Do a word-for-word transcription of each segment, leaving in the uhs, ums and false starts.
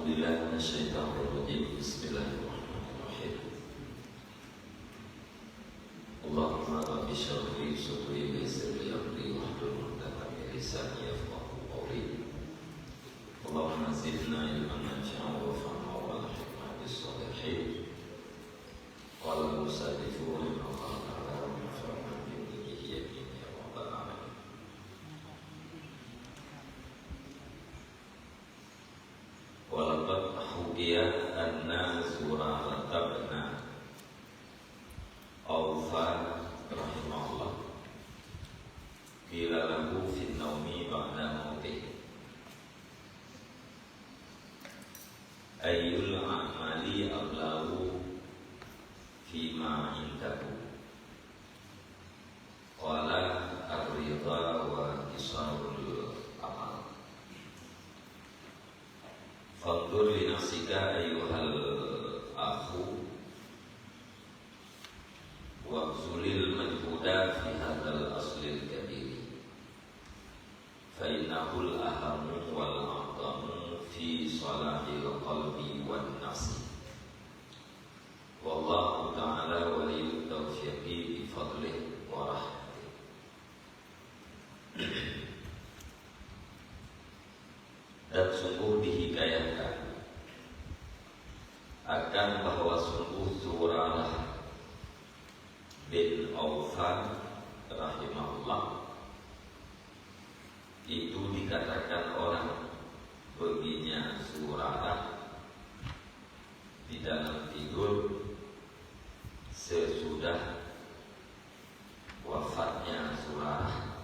Bismillahirrahmanirrahim. Allahumma rabbi syrah li sadri wa yassir li amri wahlul 'uqdatam min lisani yafqahu qawli. Allahumma zidna ilman nafi'an warhamna wa alhiqna bis shalihin. Qala al-musannifu rahimahullahu ta'ala wa nafa'na bi ilmihi amin ya rabbal alamin. Wa laqad hukiya anna Zurarah bin Awfa rahimahullah qila lahu fin naumi ba'da mautih, ayyul a'mali ablaghu fima indahu? Qala ar-ridha wa qisarul amal. Fanzur li nafsika ayyuhal akhu wabzulil majhuda fi hadzal aslil kabiri. Fa innahul ahammu wal a'zamu fi salahil qalbi wan nafsi. Wallahu ta'ala waliyut taufiqi bi fadlih wa rahmatih. Dan sungguh dihikayatkan akan bahwa sungguh Zurarah bin Aufan rahimahullah itu dikatakan orang beginya Zurarah di dalam tidur sesudah wafatnya Zurarah.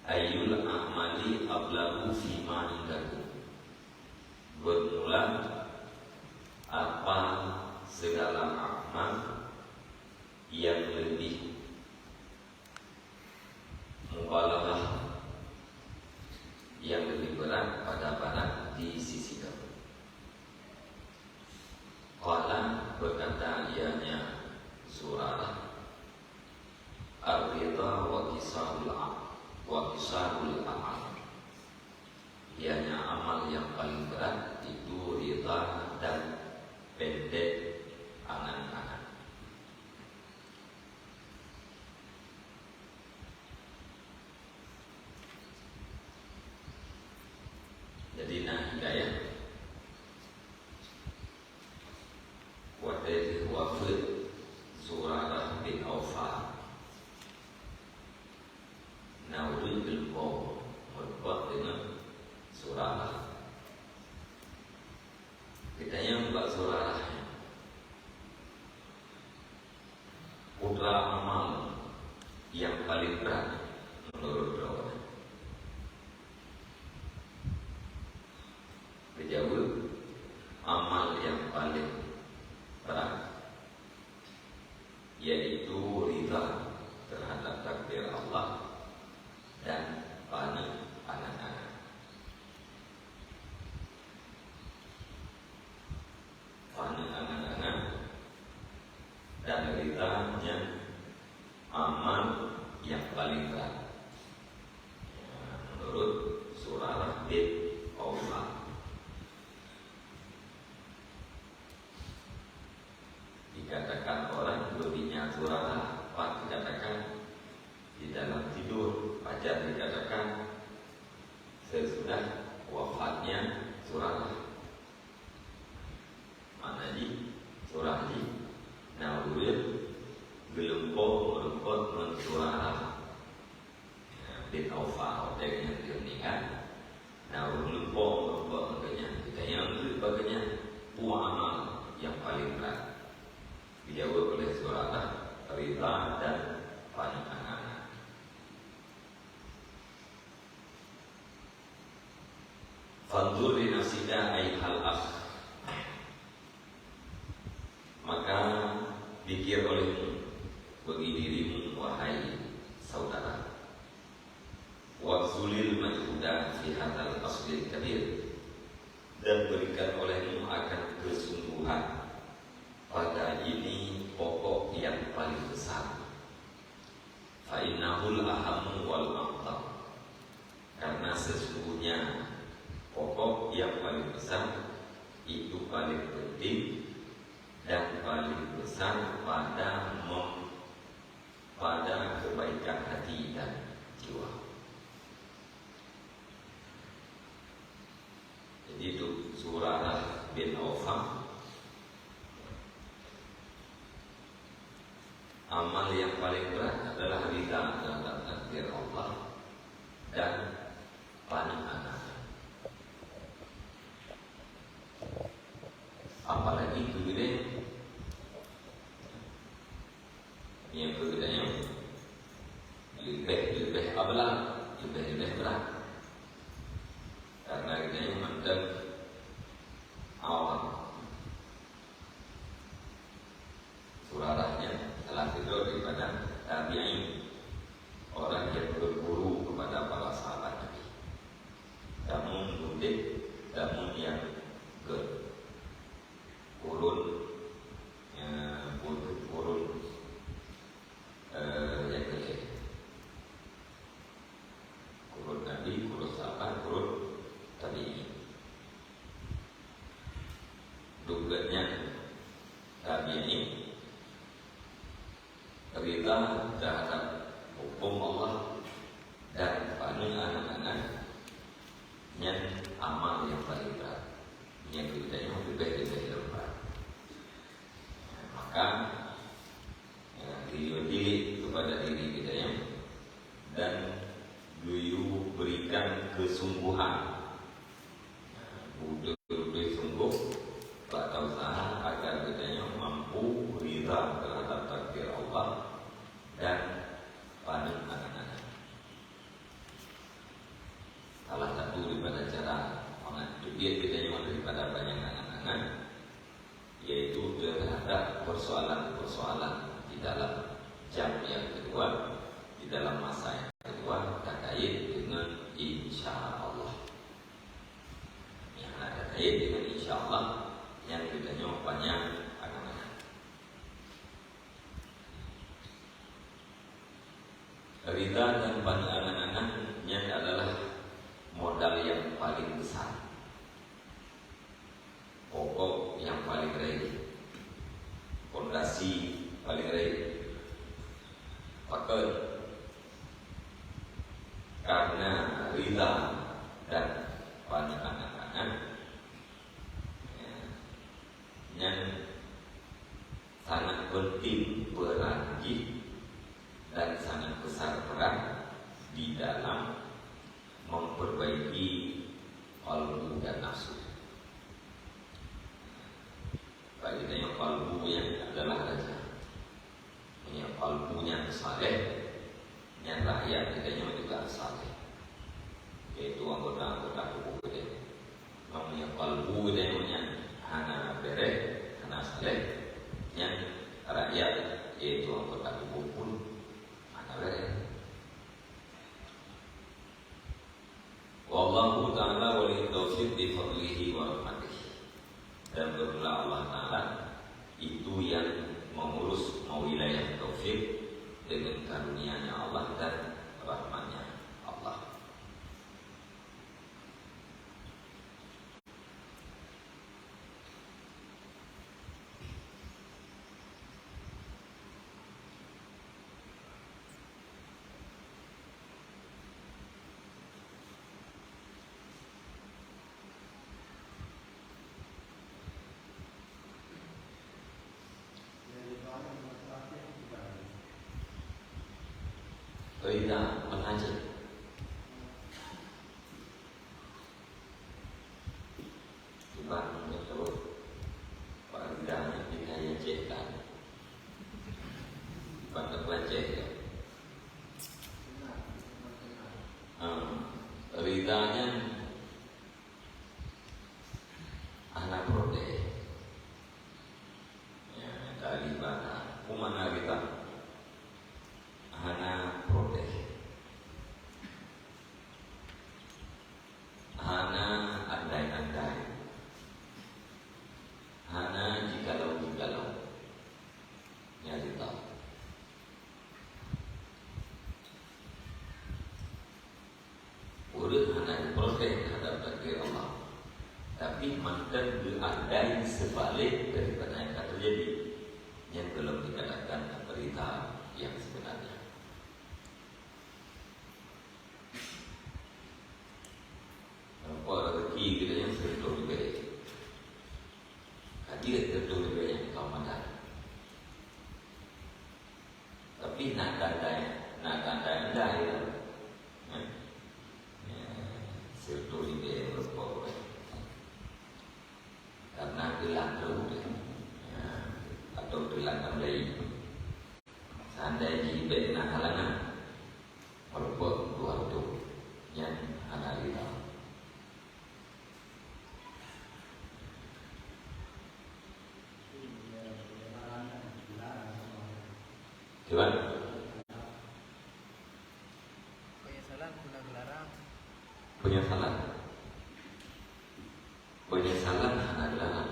Ayyul a'mali ablaghu fima indakum. Bermula apa segala amal yang lebih mubalaghah, yang lebih berat pada barat di sisi kamu? Qala, berkata ianya Zurarah, ar-ridha wa qisarul am-, wa qisarul amal. Ianya amal yang paling berat itu ridha dan pendek angan-angan. Jadi na hikayat, watée wafeuet Zurarah bin Aufan, na ureuëng geulumpoe meureumpok deungon Zurarah. Geutanyong bak Zurarah nyan, "Peue amal nyang paleng brat meunurot droeneuh?" Geujaweueb, "Amal nyang paleng brat yaitu ridha terhadap takdir Allah dan paneuk angan-angan." Paneuk angan-angan dan ridha nyan amal nyang paleng brat, meunurot Zurarah bin Aufan. Dikatakan orang beginya Zurarah, pat dikatakan di dalam tidur, pajan dikatakan sesudah wafatnya Zurarah. Makna jih, Zurarah jih na ureuëng geulumpoe meureumpok ngon Zurarah bin Aufan, watée nyan geuh meuninggai. Na ureuëng lumpoe meureumpok ngon geuhnyan, geutanyong keuh bak geuhnyan, "Peue amal nyang paleng brat?" Geujaweueb oleh Zurarah, "Ridha dan paneuk angan-angan." Fanzur li nafsika ayyuhal akh. Maka pikir olehmu bagi dirimu, wahai saudara. Wabzulil majhuda fi hadzal aslil kabir, dan berikan olehmu akan kesungguhan pada ini pokok yang paling besar. Fa inna pada kebaikan hati dan jiwa. Jadi, untuk Zurarah bin Aufal, amal yang paling berat adalah rida terhadap takdir Allah dan paneuk angan. Apalagi keu geutanyoe, nyang keu geutanyoe leubeh-leubeh ablah, leubeh-leubeh brat. Karena geutanyoe mantong awam. Zurarah nyan salah sidroe daripada tabi'in, orang yang berguru kepada para sahabat Nabi. Tamong murid, tamong nyang ke kurun, ya, kurun, kurun, eh, nyang keulhèe. Kurun Nabi, kurun sahabat, kurun tabi'in. Duket nyan tabi'in, rida terhadap hukum Allah dan paneuk angan-angan, nyan amal nyang paling brat. Nyang keu geutanyoe leubeh-leubeh lom brat. Maka, ya, geuyue tilik kepada diri geutanyoe dan geuyue berikan kesungguhan. Beutôi-beutôi sunggoh bak tausaha agar geutanyoe mampu rida terhadap takdir Allah dan paneuk angan-angan. Salah satu daripada cara mangat teubiet geutanyoe daripada banyak angan-angan, yaitu terhadap persoalan-persoalan di dalam jam yang kedua, di dalam masa yang kedua, terkait dengan insya Allah. Nyang hana terkait dengan insya Allah, nyang geutanyoe panyang angan-angan. Rida dan paneuk angan-angan nyan adalah modal nyang paling besar, pokok nyang paling rayeuk, pondasi paling rayeuk. Pakon? Karena rida dan paneuk angan-angan, ya, nyan sangat penting peran jih dan sangat besar peran di dalam memperbaiki qalbu dan nafsu. Bagi geutanyoe, qalbu nyan adalah raja. Meunyoe qalbu nyan saleh, nyan rakyat geutanyoe juga saleh, yaitu anggota-anggota tuboh geutanyoe. Meunyoe qalbu geutanyoe nyan hana bèrèh, hana saleh, nyan rakyat, yaitu anggota tuboh pun hana bèrèh. Wallahu ta'ala waliyut taufiq bi fadlihi wa rahmatihi. Dan bermula Allah Ta'ala itu yang mengurus, mewilayah taufik dengan karunia-Nya Allah dan rahmat-Nya Allah. Rida, Pak Haji. Cuba, untuk tahu, Pak Rida ni di Aceh kan? Bukan Aceh ya? Hmm. Ridanya hana protes. Ya, tadi bana. Ku mana kita? Hana protes. Hana andai-andai. Hana jikalau-jikalau. Nyan rida. Tapi na tanda, na tanda indah itu. Ya. Ya, sirtu libek meureumpok. Karena geulak terus. Ya, atau geulak tamlai. Seandai jih bèk na halangan, walaupun dua reutôh, nyan hana rida. Cuba. Penyesalan guna gelarang. Penyesalan. Penyesalan hana gelarang.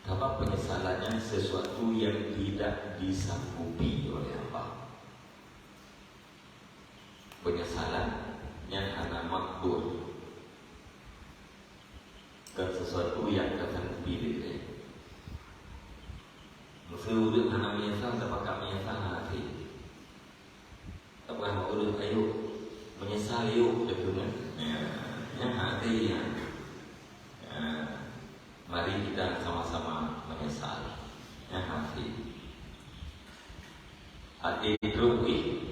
Sabab penyesalan nyan sesuatu yang tidak disanggupi oleh hamba. Penyesalan nyan hana makdur. Kon sesuatu nyang ka sanggupi lé. Meusé ureueng hana meunyeusal, tapakat meunyeusal hana até. Tapeugah bak ureueng, "Ayo, meunyeusal yuk," teupeue nyan. Ya, nyan hana até nyan. Ya, mari kita sama-sama meunyeusal. Nyan hana até. Até trok éh,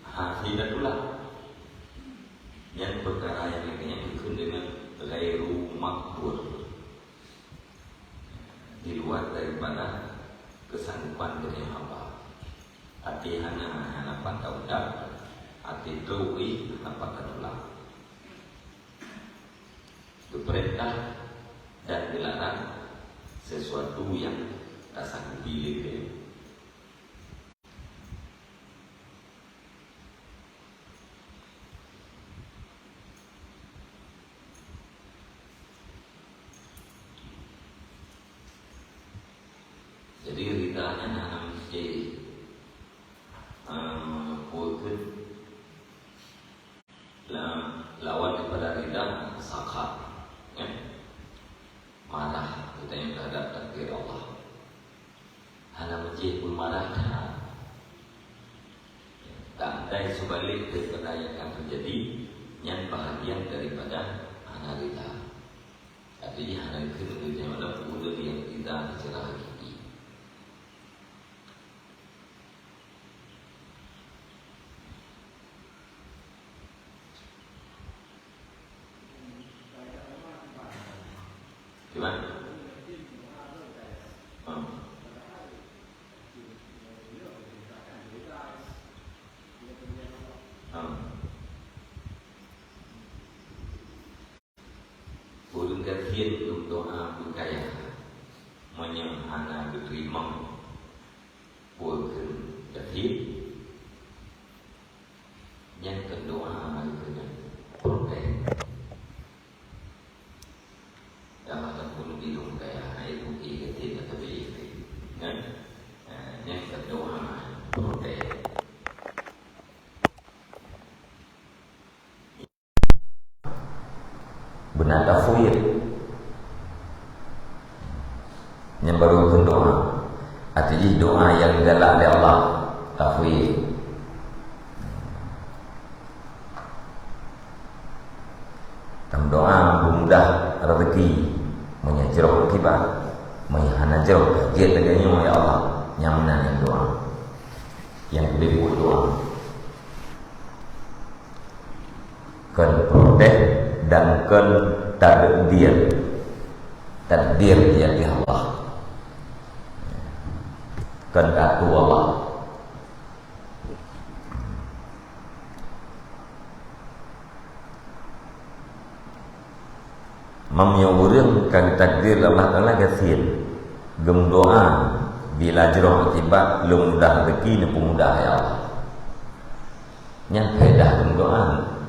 hase tatulak. Nyan peukara nyang lagèe nyan geukheun deungon ghairu makdur, di luar daripada keusanggupan geutanyoe hamba. Até hana, hana pat taulak, até trok éh hana pat tatulak. Geupeurintah dan geularang sesuatu nyang tasanggupi lé geutanyoe. Jadi, rida nyan hana meusti, eh, peue kheun. La-, lawan daripada rida, sakhat, ya. Marah geutanyoe terhadap takdir Allah. Hana meusti peumarah that. Tandai seubalek daripada nyang ka teujadi, nyan bahagian daripada hana rida. Artinya, hana kheun geutanyoe adalah ureueng nyang rida secara hakiki. Gimana? Hmm. Hmm. Ureueng gasien meudoa beukaya, meunyoe hana geuteurimong peue kheun gasien, nyan keu doa keu nyan protes. Dah malam pun di lôn kaya, hai bukti gasien atau bukti, kan? Nah, nyan keu doa protes. Beuna tafwid. Nyan baru kheun doa. Arti jih doa nyang galak lé Allah, tafwid. Tameudoa beumudah rezeki, meunyoe jroh akibat, meunyoe hana jroh, ka jeuet lagèe nyoe, ya Allah, nyan meunan nyang doa. Nyang leubeh buet doa. Kon protes dan kon takdir. Takdir di ateueh Allah. Kon atu Allah. Meunyoe ureueng ka geutakdir lé Allah Taala gasien, geumeudoa, bila jroh akibat, lôn mudah rezeki, neupeumudah, ya Allah. Nyan faedah geumeudoa,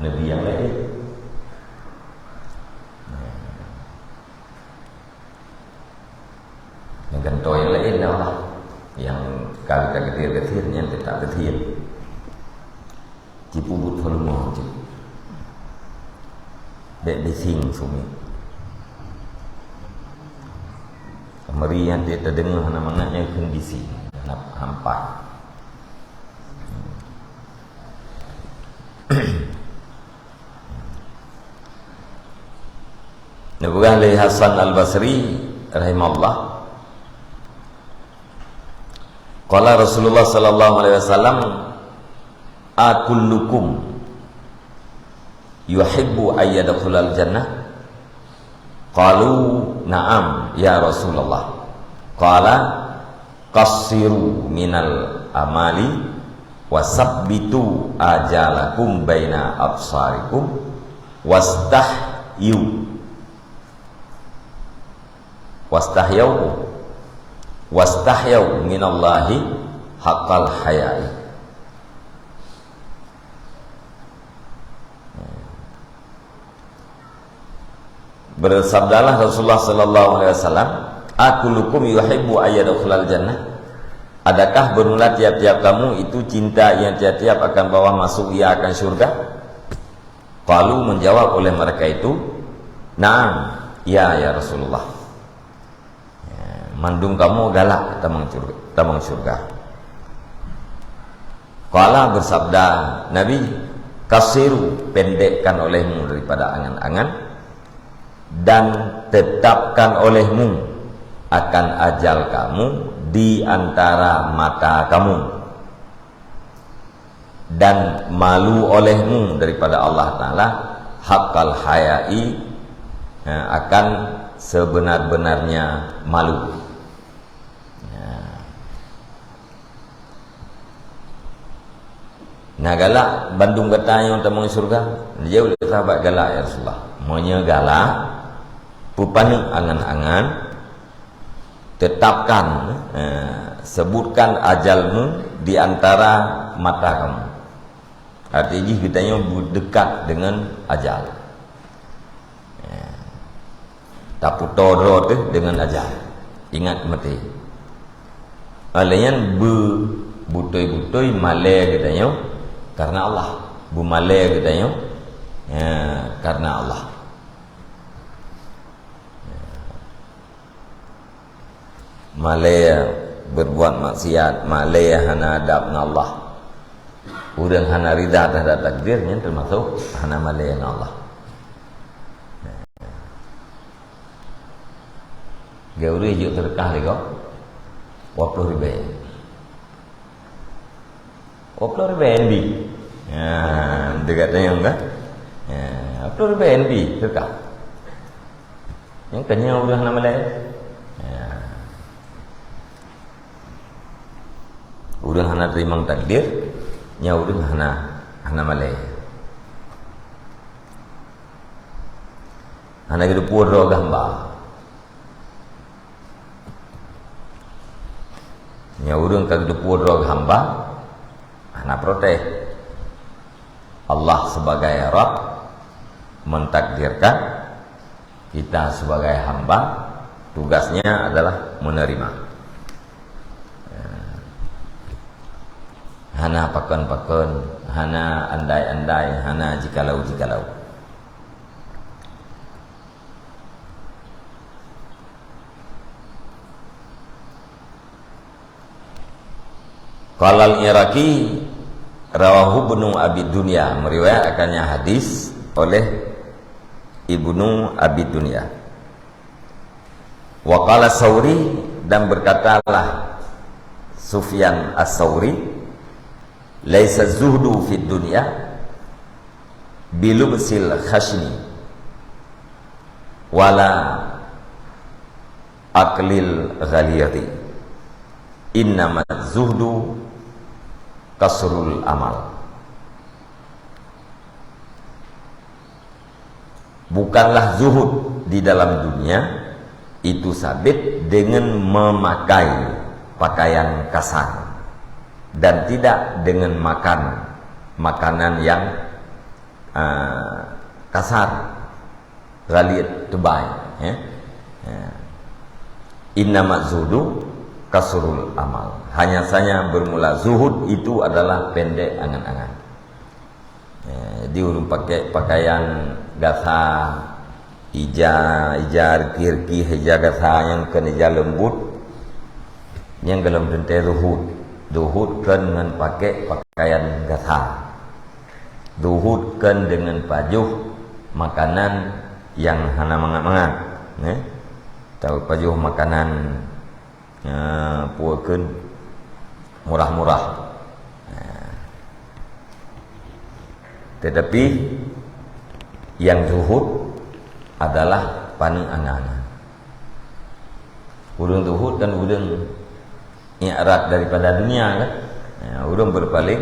neubi nyang laén. Nyang gantoe nyang laén dah Allah. Nyang ka geutakdir gasien, nyan teutap gasien. Jipeubuet peurumoh jih. Bèk bising sumiet. Meuri nyan teudeungoe hana mangat nyan kheun bising. Hana hampa. Neupeugah lé Hasan Al-Basri rahimahullah, Qala Rasulullah sallallahu alaihi wasallam, "Akullukum yuhibbu ayyadkhulal jannah?" Qalu, "Na'am, ya Rasulullah." Qala, "Qassiru minal amali wa sabbitu ajalakum baina absarikum wastahyu." Wastahyau. Wastahyau minallahi haqqal hayai. Bersabdalah Rasulullah sallallahu alaihi wasallam, "Akullukum yuhibbu ayyadkhulal jannah?" Adakah bermula tiap-tiap kamu itu cinta yang tiap-tiap akan bawa masuk ia akan syurga? Qalu, menjawab oleh mereka itu, "Na'am, ya, ya Rasulullah." Ya, mandum kamoe galak tamong syurga, tamong syurga. Qala, bersabda Nabi, "Qasiru, pendekkan olehmu daripada angan-angan, dan tetapkan olehmu akan ajal kamu di antara mata kamu, dan malu olehmu daripada Allah Taala haqqal hayai, ya, akan sebenar-benarnya malu." Ya. Na galak bandum gata nyang tamong syurga? Jaweueb lé sahabat, "Galak, ya Rasulullah." Meunyoe galak, peupaneuk angan-angan, tetapkan, eh, sebutkan ajalmu di antara mata kamu. Arti jih geutanyoe beudekat deungon ajal. Eh, taputo droe teuh deungon ajal. Ingat maté. Oleh nyan beu-, beutôi-beutôi malée geutanyoe karena Allah. Beumalée geutanyoe, eh, karena Allah. Malée berbuat maksiat, malée hana adab ngon Allah. Ureuëng hana rida terhadap takdir nyan teumasok hana malée ngon Allah. Geu ureuëng jok seudeukah lé gob, dua puluh ribée. Dua puluh ribée N B. Ya, dekat tanyong kan? Ya, dua puluh ribée N B, seudeukah. Nyang keunyan ureuëng hana malée. Ya. Ureuëng hana teurimong takdir, nyan ureuëng hana, hana malée. Hana geuteupeue droe geuh hamba. Nyan ureuëng ka geuteupeue droe geuh hamba, hana protes. Allah sebagai Rabb mentakdirkan, kita sebagai hamba tugasnya adalah menerima. Hana pakon-pakon, hana andai-andai, hana jikalau-jikalau. Qala al-Iraqi, rawahu Ibnu Abi Dunya, meriwayatkannya hadis oleh Ibnu Abi Dunya. Wa qala Sauri, dan berkatalah Sufyan As-Sauri, "Laisa zuhdu fid dunya bilubsil khashni wala aklil ghalizi. Innama zuhdu kasrul amal." Bukanlah zuhud di dalam dunia itu sabit dengan memakai pakaian kasar dan tidak dengan makan makanan yang, ah, kasar, ghalidh, tebal, ya. Ya. Innama zuhdu kasrul amal. Hanya saja bermula zuhud itu adalah pendek angan-angan. Eh, jadi ureuëng pakai pakaian gasa, ija, ija reuki-reuki, ija gasa nyang kon ija leumbut, nyang gohlom teuntée zuhud. Zuhud kon ngon pakai pakaian gasa. Zuhud kon deungon pajoh makanan nyang hana mangat-mangat, eh. Tau pajoh makanan, ah, peue kheun, murah-murah. Nah. Tetapi nyang zuhud adalah paneuk angan-angan. Ureuëng zuhud kan ureuëng i'rad daripada dunia kan? Ya, ureuëng berpaling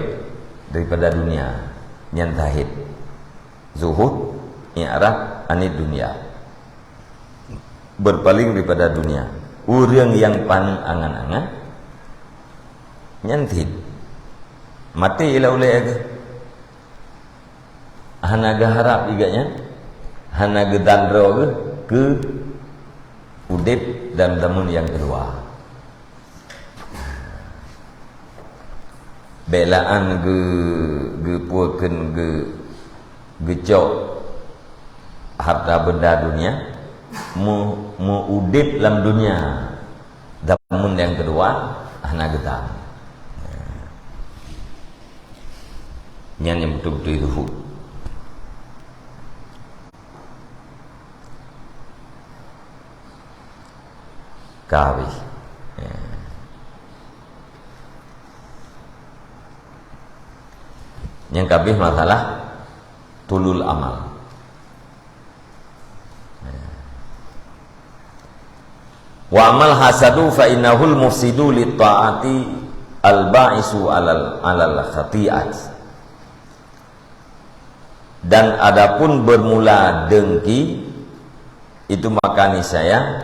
daripada dunia. Nyan zahid. Zuhud, i'rad anid dunia. Berpaling daripada dunia. Ureuëng nyang paneuk angan-angan, nyan zahid. Maté ila ulée geuh. Hana geuharab juga nyan. Hana geudan droe geuh keu udeb dan damun nyang keudua. Belaan geu-, geupukeun geu-, geucok harta benda dunia, meu-, meu-udeb lam dunia. Damun nyang keudua, hana geutam. Nyan nyang beutôi-beutôi zuhud. Ka habéh. Ya. Nyang ka habéh masalah tulul amal. Ya. Wa amal hasadu fa innahul mufsidu li ta'ati al ba'isu alal, alal khati'at. Dan adapun bermula dengki, itu maka niscaya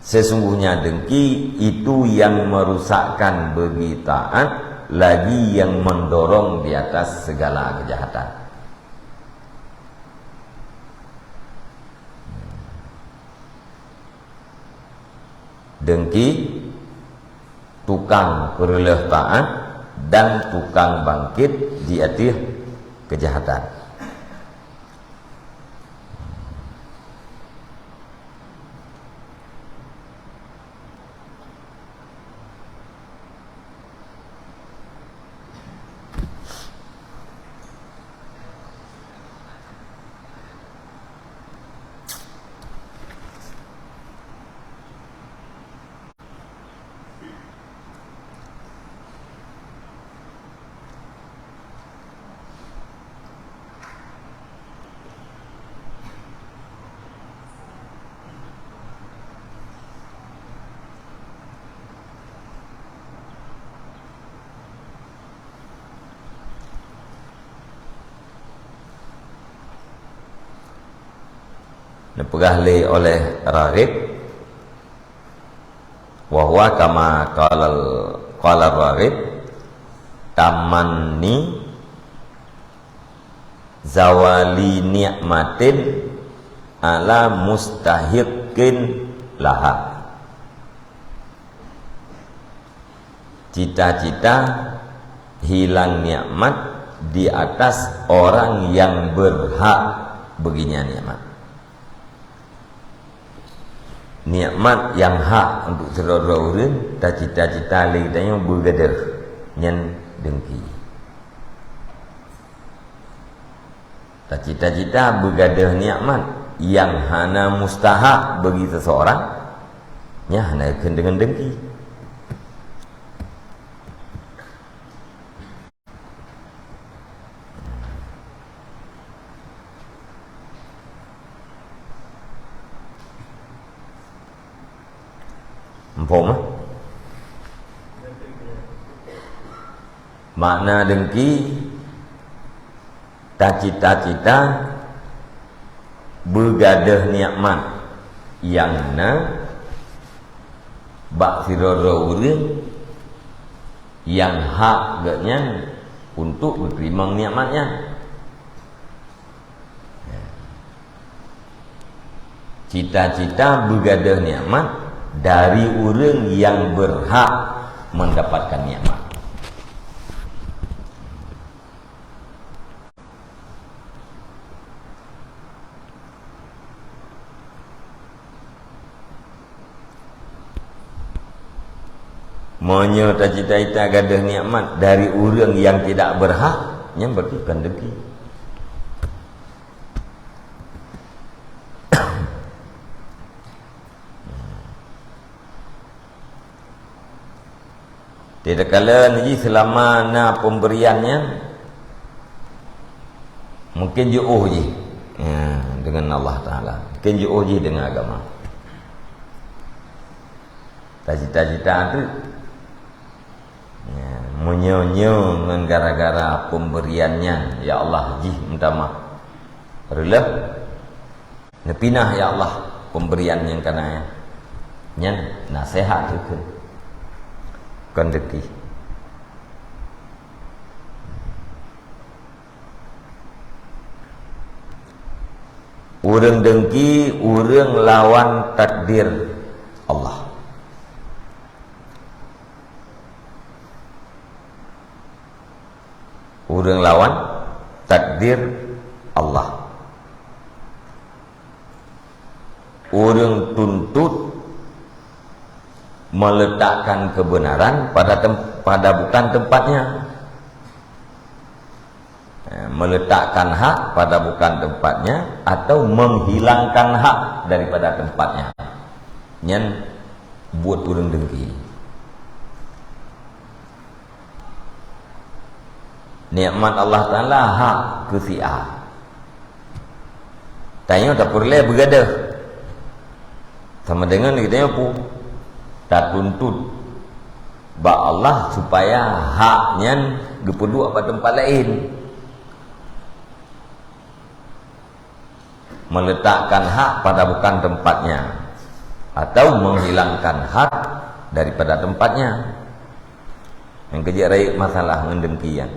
sesungguhnya dengki itu yang merusakkan bagi taat, lagi yang mendorong di atas segala kejahatan. Dengki, tukang peureuloh taat dan tukang bangkit di ateueh keujahatan. Neupeugah lé oleh Raghib, wa huwa kama qalal, qala Raghib, tamanni zawali ni'matin ala mustahiqqin laha. Cita-cita hilang nikmat di atas orang yang berhak baginya nikmat. Nikmat nyang hak untuk sidroe-droe ureuëng, tacita-cita lé geutanyoe beugadôh, nyan dengki. Tacita-cita beugadôh nikmat nyang hana mustahak bagi seseorang, nyan hana kheun deungon dengki. Muphom, eh? Makna dengki, tacita-cita beugadôh nikmat nyang na bak sidroe-droe ureuëng nyang hak geuhnyan untuk geuteurimong nikmat nyan. Cita-cita beugadôh nikmat dari ureuëng nyang beurhak mendapatkan nikmat. Meunyoe tacita-cita gadôh nikmat dari ureuëng nyang tidak beurhak, nyan berarti kon dengki. Di takalon jih seulama na pemberian nyan, mungkin jiôh jih, ya, dengan Allah Taala. Mungkin jiôh jih dengan agama. Tacita-cita tu, ya, meunyoe-nyoe ngon gara-gara pemberian nyan, ya Allah, jih meutamah reuloh. Neupinah, ya Allah, pemberian nyang kana nyan. Nyan naseuhat tu kheun. Kon dengki. Ureuëng dengki, ureuëng lawan takdir Allah. Ureuëng lawan takdir Allah. Ureuëng tuntut meletakkan kebenaran pada tem-, pada bukan tempatnya. Eh, meletakkan hak pada bukan tempatnya atau menghilangkan hak daripada tempatnya. Nyan buet ureuëng dengki. Nikmat Allah Taala hak keu si A. Tanyoe tapeureulée beugadoh. Sama dengan geutanyoe pu-, tatuntut bak Allah supaya hak nyan geupeuduek bak teumpat laén. Meletakkan hak pada bukan tempatnya atau menghilangkan hak daripada tempatnya. Nyang keujeuet rayeuk masalah ngon dengki nyan.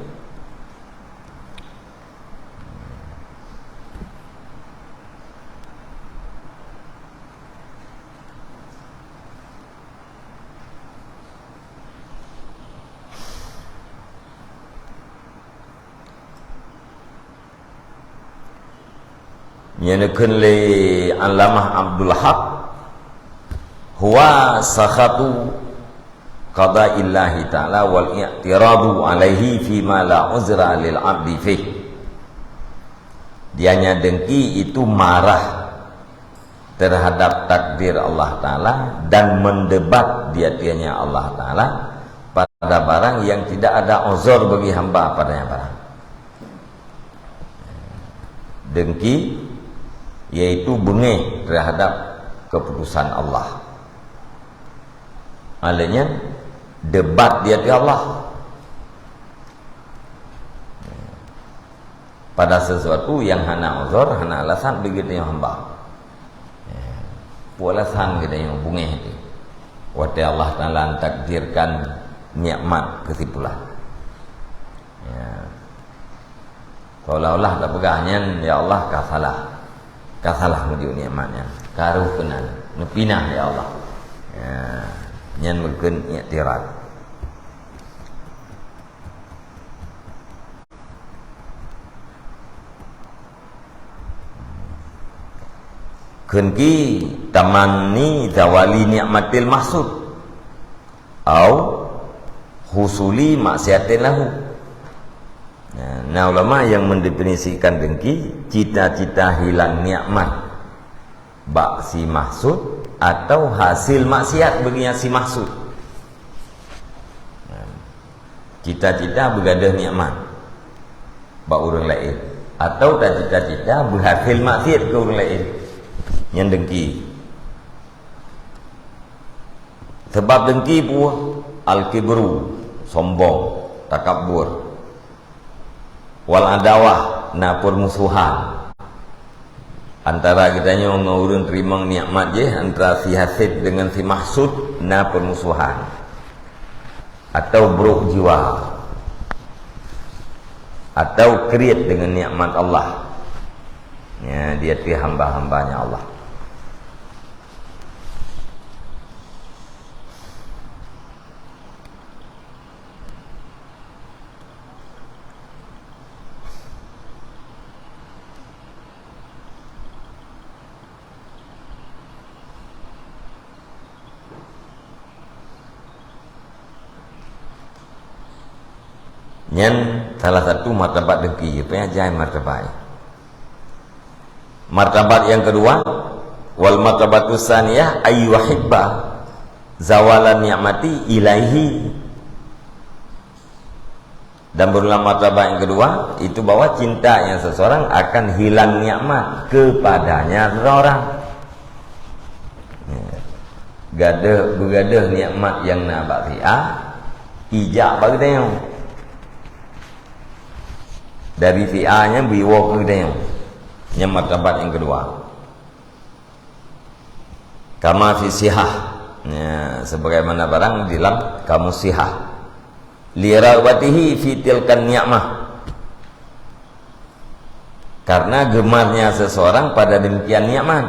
Nyang neukheun lé Allamah Abdul Haq, "Huwa sakhatu qadaillahi ta'ala wal i'tiradu alaihi fima la uzra lil abdi fih." Dianya dengki itu marah terhadap takdir Allah Taala dan mendebat di hatinya Allah Taala pada barang yang tidak ada uzur bagi hamba padanya barang. Dengki, yaitu beungéh terhadap keputusan Allah. Alanya debat di hati Allah. Pada sesuatu yang hana uzur, hana alasan bagi geutanyoe hamba. Ya. Peue alasan geutanyoe beungéh tu? Watée Allah Taala takdirkan nikmat keusipulan. Ya. Seolah-olah tapeugah nyan, "Ya Allah, ka salah. Ka salah meujeuet nikmat nyan. Ka roh keunan. Neupinah, ya Allah." Ya. Nyan meukheun iktirad. Kheun ki tamanni zawali nikmatil mahsud, au husuli maksiatin lahu. Nah, na ulama yang mendefinisikan dengki, cita-cita hilang nikmat bak si mahsud atau hasil maksiat bagi si mahsud. Nah, cita-cita beugadoh nikmat bak ureuëng laén, atau tacita-cita beuhasil maksiat keu ureuëng laén. Nyan dengki. Sabab dengki peue? Al-kibru, sombong, takabur. Wal adawah, na permusuhan. Antara geutanyoe ngon ureuëng teurimong nikmat jih, antara si hasid dengan si mahsud, na permusuhan. Atau brok jiwa. Atau kriet dengan nikmat Allah. Ya, di ateueh hamba-hambanya Allah. Nyan salah satu martabat dengki, ya, payah jai martabat. Martabat yang kedua, wal martabatu tsaniyah ayyuhibba zawalan ni'mati ilaihi. Dan berulang martabat yang kedua, itu bahwa cinta yang seseorang akan hilang nikmat kepadanya seseorang. Ya. Gadoh, beugadoh nikmat nyang na bak si A, ijak bak geutanyoe. Dari si A nyan beuiwoe keu geutanyoe. Nyan martabat yang kedua. Kama fi sihah. Ya, sebagaimana barang di dalam kamus sihah. Li raghbatihi fi tilkan ni'mah. Karena gemarnya seseorang pada demikian nikmat.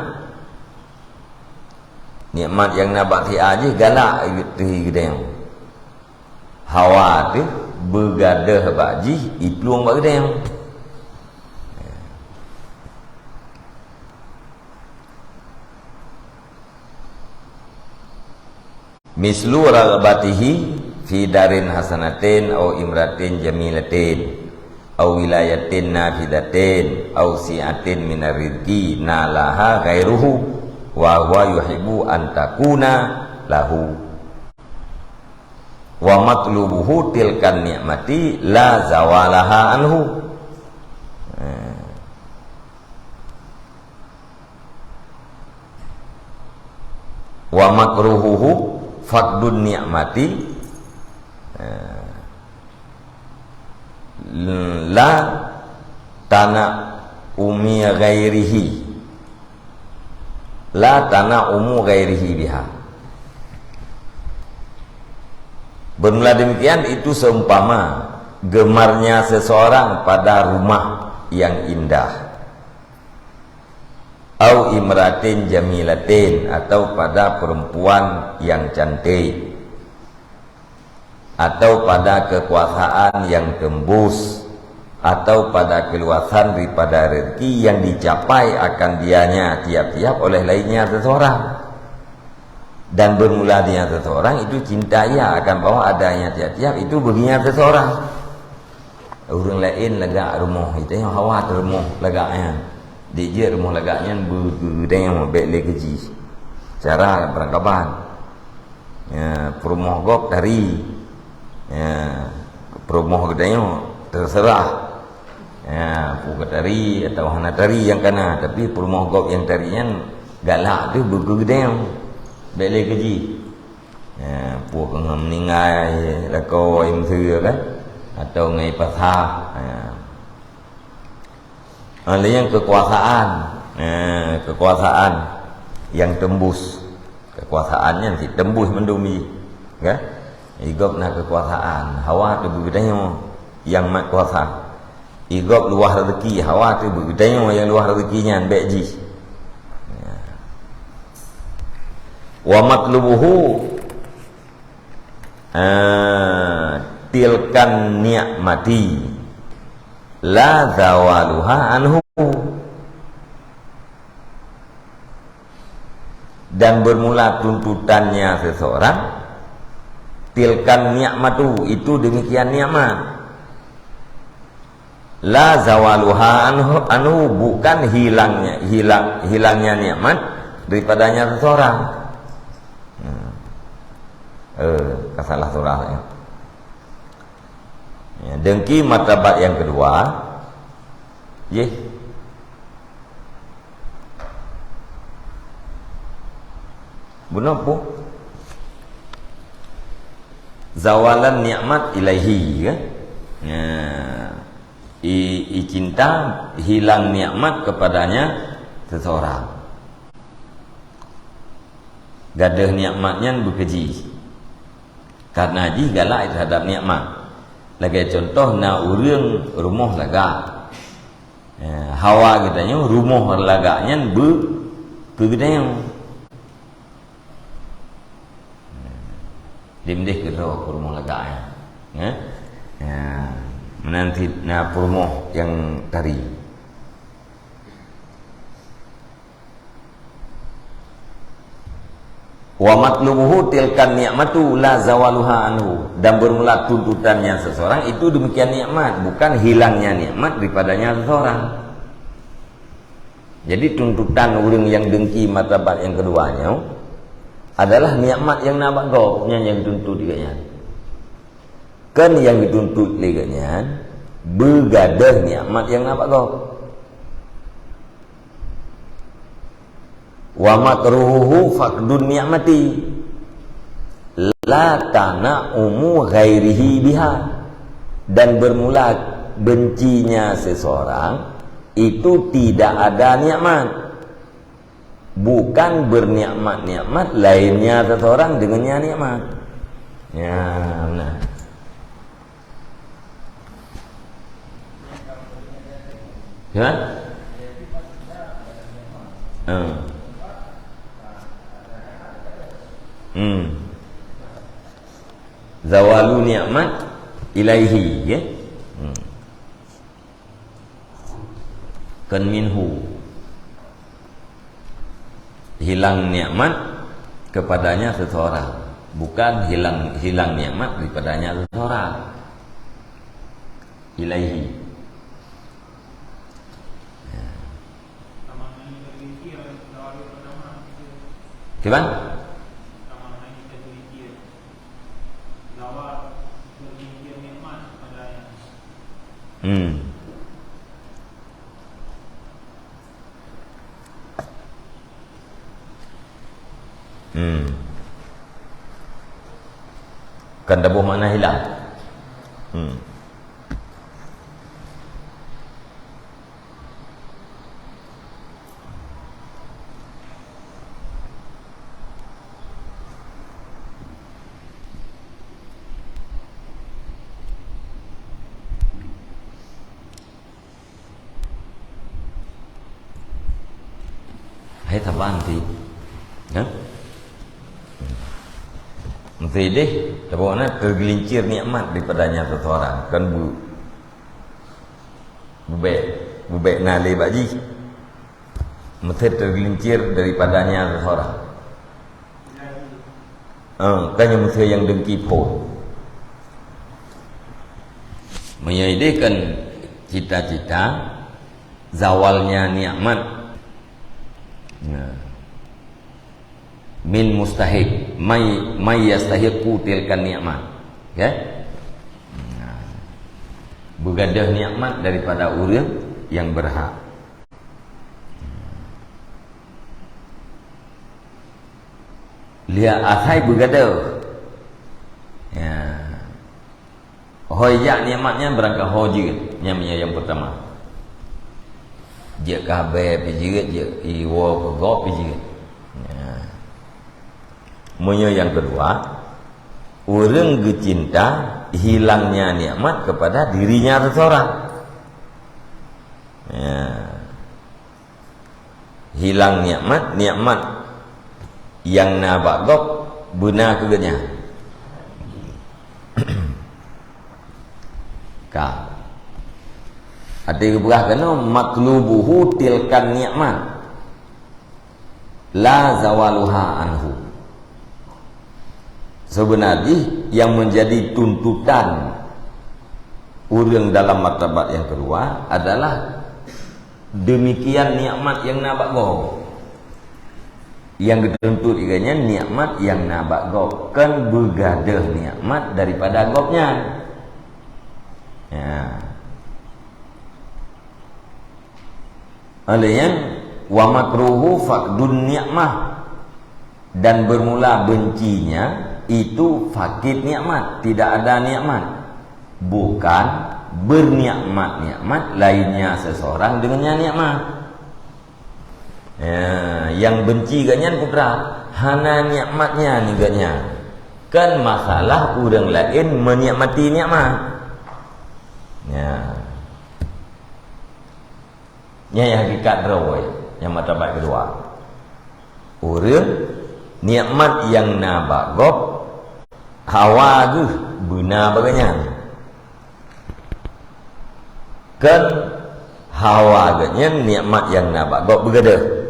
Nikmat nyang na bak si A jih galak teuh geutanyoe. Hawa teuh beugadoh bak jih iplueng bak geutanyoe. Mislu raghbatihi fi darin hasanatin au imratin jamilatin au wilayatin nafidatin au si'atin minar rizqi nalaha ghairuhu wa huwa yuhibbu an takuna lahu. Wa matlubuhu tilkan ni'mati la zawalaha anhu. Eh. Wa makruhuhu faqdun ni'mati, eh, la tana'umi ghairihi. La tana'umu ghairihi biha. Bermula demikian, itu seumpama gemarnya seseorang pada rumah yang indah, au imratin jamilatin, atau pada perempuan yang cantik, atau pada kekuasaan yang tembus, atau pada keluasan daripada rezeki yang dicapai akan dianya tiap-tiap oleh lainnya seseorang. Dan bermula dengan seseorang itu cinta ia akan bahwa adanya tiap-tiap itu baginya seseorang. Ureuëng laén lagak rumoh, geutanyoe hawa teuh rumoh lagak nyan. Dik jeuet rumoh lagak nyan beu-, beu-, geutanyoe bék lé keu jih. Cara beurangkaban. Ya, peurumoh gob tari. Ya, peurumoh geutanyoe teuseurah. Ya, peue ka tari atawa hana tari nyang kana, tapi peurumoh gob nyang tari nyan galak teuh beu keu geutanyoe. Bék lé keu jih. Ya, peue keu ngon meuninggai, lakoe, meuseue kan? Atau ngon pasah. Ya. Ha, lé nyang kekuasaan. Ha, kekuasaan nyang tembus. Kekuasaan nyan cit tembus mandum jih. Kan? Di gob na kekuasaan. Hawa teuh beu geutanyoe nyang mat kuasa. Di gob luwah rezeki, hawa teuh beu geutanyoe nyang luwah rezeki nyan bék jih. Ya. Wa matlubuhu, ah, tilkan ni'mati la zawaluha anhu. Dan bermula tuntutannya seseorang, tilkan ni'matu, itu demikian nikmat. La zawaluha anhu, anhu, bukan hilangnya, hilang, hilangnya nikmat daripadanya seseorang. Hmm. Eh, ka salah surah, ya. Ya, dengki martabat yang kedua. Jih. Bunoe peue? Zawalan nikmat ilaihi, kan? Ya. I, i cinta hilang nikmat kepadanya seseorang. Gadoh nikmat nyan beu keu jih. Karena jih galak terhadap nikmat. Lagée contoh na ureuëng rumoh lagak. Eh, hawa geutanyoe rumoh lagak nyan beu keu geutanyoe. Dimdeh keudroe peurumoh lagak nyan. Eh? Ya, meunan cit na peurumoh nyang tari. Wa matlubuhu tilkan ni'matu la zawaluha anhu. Dan bermula tuntutannya seseorang itu demikian nikmat, bukan hilangnya nikmat daripadanya seseorang. Jadi tuntutan ureuëng nyang dengki martabat nyang kedua nyoe adalah nikmat nyang na bak gob nyan nyang tuntut juga nyan. Kan nyang geutuntut lé geuh nyan, beugadôh nikmat nyang na bak gob. Wa makruhuhu faqdun ni'mati la tana'umu ghairihi biha. Dan bermula bencinya seseorang itu tidak ada nikmat. Bukan bernikmat-nikmat lainnya seseorang dengannya nikmat. Ya, nah. Ya? Hmm. Hmm. Zawalu nikmat ilaihi, ya. Hmm. Kan minhu. Hilang nikmat kepadanya seseorang, bukan hilang, hilang nikmat daripadanya seseorang. Ilaihi. Ya. Kiban? Hmm. Hmm. Kan taboh makna hilang. Hmm. Hai saban ti. Ha? Meusideh, taboh na tergelincir nikmat daripadanya seseorang, kan bu-, bubek, bubek na lé bak jih. Meusideh tergelincir daripadanya seseorang. Eh, kan nyang meusideh nyang dengki phon. Meunyoe ideh kan cita-cita zawalnya nikmat. Nah. Min mustahiq, may, may yastahiqu tilkan nikmat. Ya? Nah. Beugadôh nikmat daripada ureuëng nyang berhak. Lihat asai beugadôh. Ya. Ho jak nikmat nyan beurangkat ho jeuet, nyan meunyoe nyang peurtama. Jeuet keu habéh pih jeuet, jeuet iwoe keu gob pih jeuet. Ya. Meunyoe nyang keudua, ureuëng geucinta hilangnya nikmat kepada dirinya seseorang. Ya. Hilang nikmat, nikmat nyang na bak gob beuna keu geuhnyan. Ka. Até geupeugah keunoe, matlubuhu tilkan nikmat, la zawaluha anhu. Sebenarnya yang menjadi tuntutan ureuëng dalam martabat nyang keudua adalah demikian nikmat nyang na bak gob. Nyang geutuntut lé geuhnyan nikmat nyang na bak gob, kon beugadôh nikmat daripada gobnyan. Ya. Oleh nyan, wa makruhu faqdun nikmah, dan bermula bencinya itu fakid nikmat, tidak ada nikmat. Bukan bernikmat-nikmat lainnya seseorang dengannya nikmat. Ya, nyang benci geuhnyan peue? Hana nikmat nyan geuhnyan. Kon masalah ureuëng laén menikmati nikmat. Ya. Nyan nyang hakikat droe, nyang martabat keudua. Ureuëng nikmat nyang na bak gob, hawa geuh beuna bak geuhnyan. Kon hawa geuhnyan nikmat nyang na bak gob beugadôh.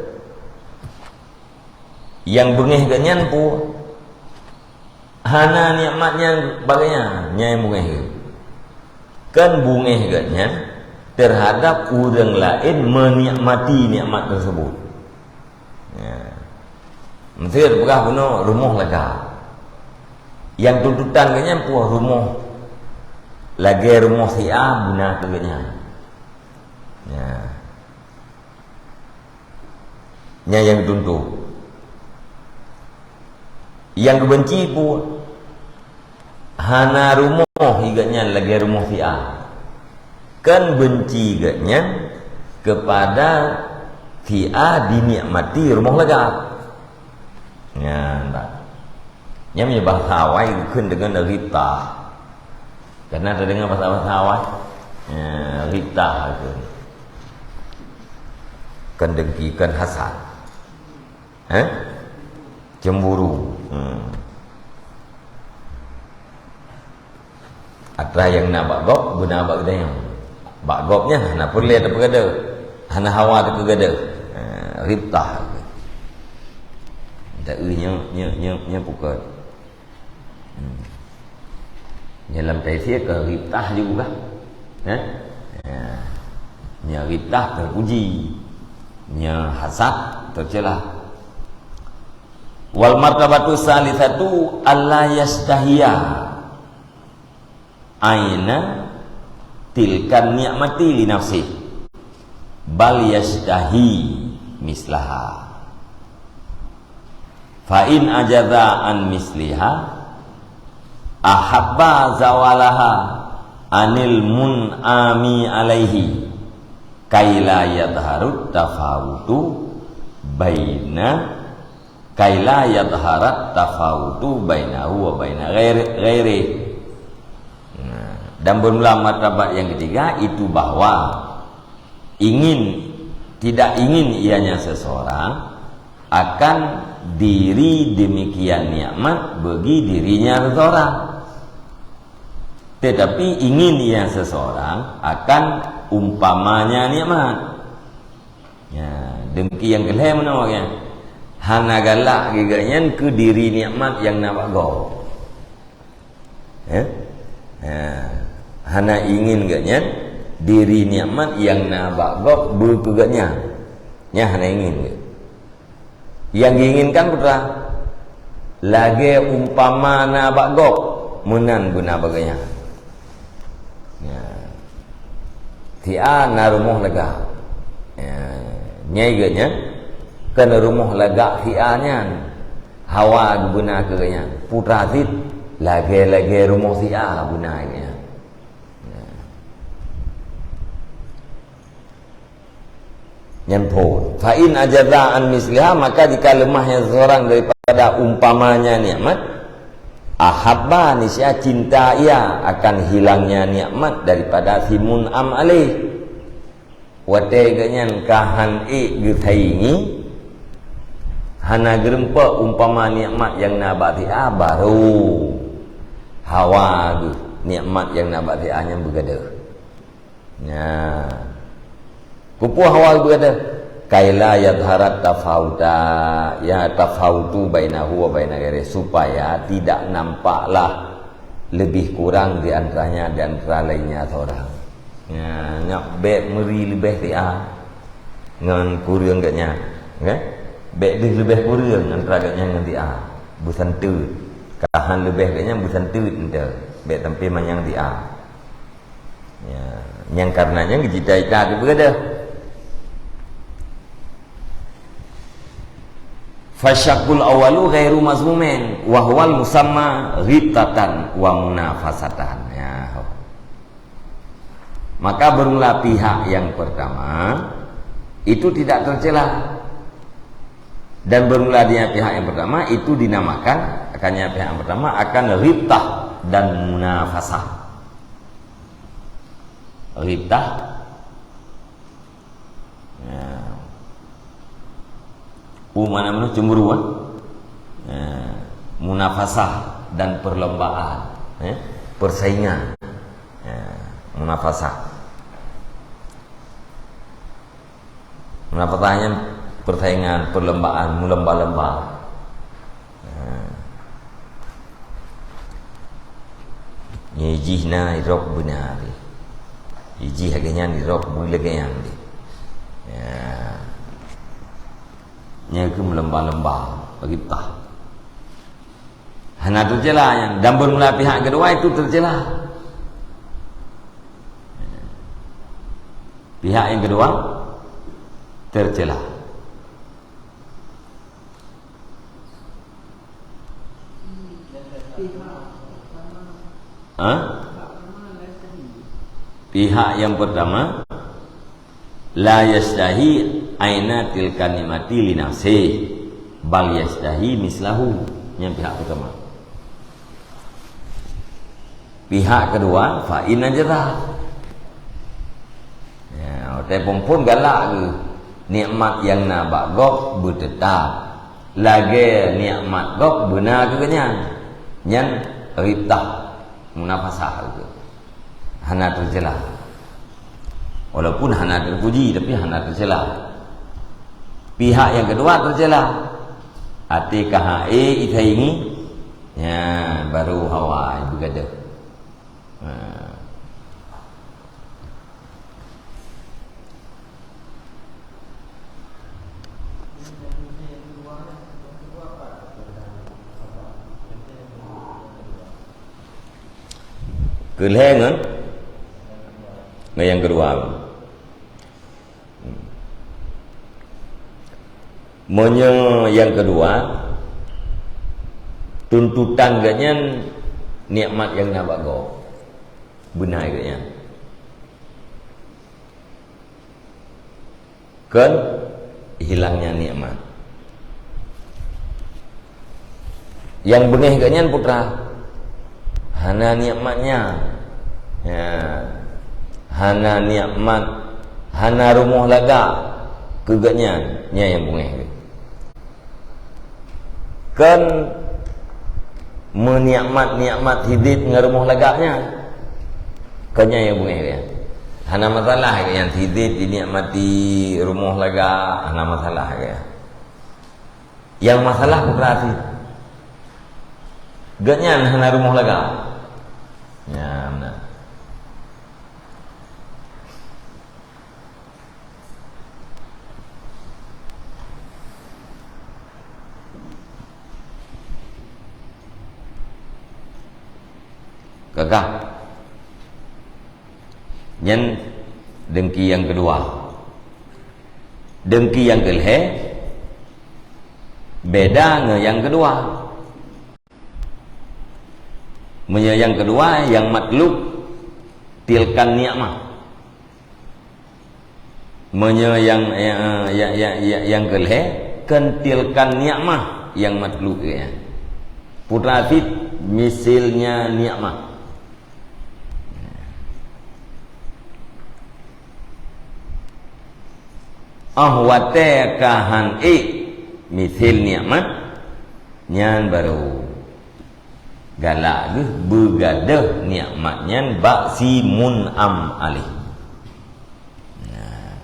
Nyang beungéh geuhnyan peue? Hana nikmat nyan bak geuhnyan, nyang beungéh geuh. Kon beungéh geuhnyan terhadap ureuëng laén menikmati nikmat tersebut. Ya. Miseu peugah bunoe rumoh lega. Nyang tuntutan geuhnyan peue? Rumoh lagèe rumoh si A beuna keu geuh nyan. Ya. Nyan nyang geutuntoe. Nyang geubenci peue? Hana rumoh i geuh nyan lagèe rumoh si A. Kan benci geuh nyan keupada si A dinikmati rumoh lagak. Nyan, bah. Nyan meunyoe bahasa awai geukheun deungon ghibtah. Kana tadeungoe bahasa-bahasa awai? Ya, ghibtah geukheun. Kon dengki, kon hasad. Hah? Cemburu. Hmm. Atra nyang na bak gob, beuna bak geutanyoe. Bak gob nyan hana peureulèe tapeugadôh. Hana hawa tapeugadôh. Ha, ghibtah. Dak eu nyoe, nyoe, nyoe, nyoe pukon. Hmm. Nyoe lam tafsir keu ghibtah juga. Ha? Ya. Nyoe ghibtah teupuji. Nyoe hasad teucela. Wal martabatu salisatu alla yastahiya aina tilkan ni'mati li nafsih, bal yastahi mislaha. Fa in ajaza an misliha, ahabba zawalaha anil mun'ami alaihi, kaila yadharut tafawutu baina kaila yadharat tafawutu bainahu wa baina ghairi, ghairi. Nah, dan bermula martabat yang ketiga itu bahwa ingin, tidak ingin ianya seseorang akan diri demikian nikmat bagi dirinya seseorang. Tetapi ingin ia seseorang akan umpamanya nikmat. Ya, dengki nyang keu lhèe meunoe, ya. Hana galak geuh nyan keu diri nikmat nyang na bak gob. Ya? Ya. Hana ingin geuh nyan diri nikmat nyang na bak gob beu keu geuh nyan. Nyan hana ingin geuh. Nyang geuinginkan peue teuma? Lagèe umpama na bak gob, meunan beuna bak geuh nyan. Ya. Si A na rumoh lagak. Ya. Nyan geuh nyan, kon rumoh lagak si A nyan. Hawa geubeuna keu geuh nyan. Peue teuma cit lagèe-lagèe rumoh si A beuna geuh nyan. Ya. Nyan phôn. Fa in ajaza an misliha, maka jika lemahnya seseorang daripada umpamanya nikmat, ahabba, niscaya cinta ia akan hilangnya nikmat daripada si mun'am alaih. Watèe geuh nyan ka han ék geusaingi, hana geurumpok umpama nikmat nyang na bak si A, baru hawa geuh nikmat nyang na bak si A nyan beugadôh. Nyan. Peue hawa geupeugah? Kaila yadharat tafauta, ya tafautu bainahu wa baina ghairi, supaya tidak nampaklah lebih kurang di antaranya, di antara lainnya seorang. Nyan, nyak bèk meuri leubeh si A ngon kureueng geuh nyan, kan? Bèk deuh leubeh kureueng antara geuh nyan ngon si A. Beusanteut. Ka han leubeh geuh nyan beusanteut enteuk. Bèk sampai manyang si A. Ya, nyang kareuna nyan geucita-cita keu beugadôh. Fasyakkul awwalu ghairu mazmumin, wa huwal musamma ghibtatan wa munafasatan. Ya. Maka bermula pihak yang pertama itu tidak tercela. Dan bermula dengan pihak yang pertama itu dinamakan, akannya pihak yang pertama akan ghibtah dan munafasah. Ghibtah. Ya. U mana mana cemburu, ah. Ya. Munafasah dan perlombaan, ya. Persaingan. Ya. Munafasah. Munafasah nyan persaingan, perlombaan, meulomba-lomba. Ha. Nyoe jih na irok beuna deh. Ijih lagèe nyan irok beu lagèe nyan deh. Ya. Nyan keuh meulomba-lomba, ghibtah. Hana teucela nyan. Dan bermula pihak kedua itu tercela. Pihak yang kedua tercela. Ha? Pihak yang pertama, la yastahi aina tilka nikmati li nafsi, bal yastahi mislahu. Yang pihak pertama. Pihak kedua, fa in ajra. Ya, watée phon-phon galak geuh, nikmat nyang na bak gob beuteutap. Lagée nikmat gob beuna keu geuhnyan. Nyan ribtah, munafasah geuh. Hana teucela. Walaupun hana teupuji, tapi hana teucela. Pihak yang kedua teucela. Até ka hana ék isaingi, ya, baru hawa beugadoh. Ha. Keu lhée ngon, ngon nyang keudua. Meunyoe nyang keudua, tuntutan geuhnyan nikmat nyang na bak gob. Beuna geuhnyan. Kon hilangnya nikmat. Nyang beungéh geuhnyan putra, hana nikmat nyan. Ya. Hana nikmat, hana rumoh lagak keu geuhnyan, nyan nyang beungéh geuh. Kon meunikmat-nikmat hideue ngon rumoh lagak nyan. Kon nyan nyang beungéh geuhnyan. Hana masalah geuhnyan hideue dinikmati rumoh lagak, hana masalah geuhnyan. Nyang masalah putra cit. Geuhnyan hana rumoh lagak. Nyan na. Gagah. Nyan dengki nyang keudua. Dengki nyang keulhée beda ngon nyang keudua. Meunyoe nyang keudua, nyang matlub tilkan nikmah. Meunyoe nyang, nyang, nyang, nyang, nyang, nyang keulhée, kon tilkan nikmah nyang matlub nyan. Putra cit misilnya nikmah. Óh watée ka han ék misil nikmat, nyan barô galak geuh beugadoh nikmat nyan bak si mun'am alaih. Nah.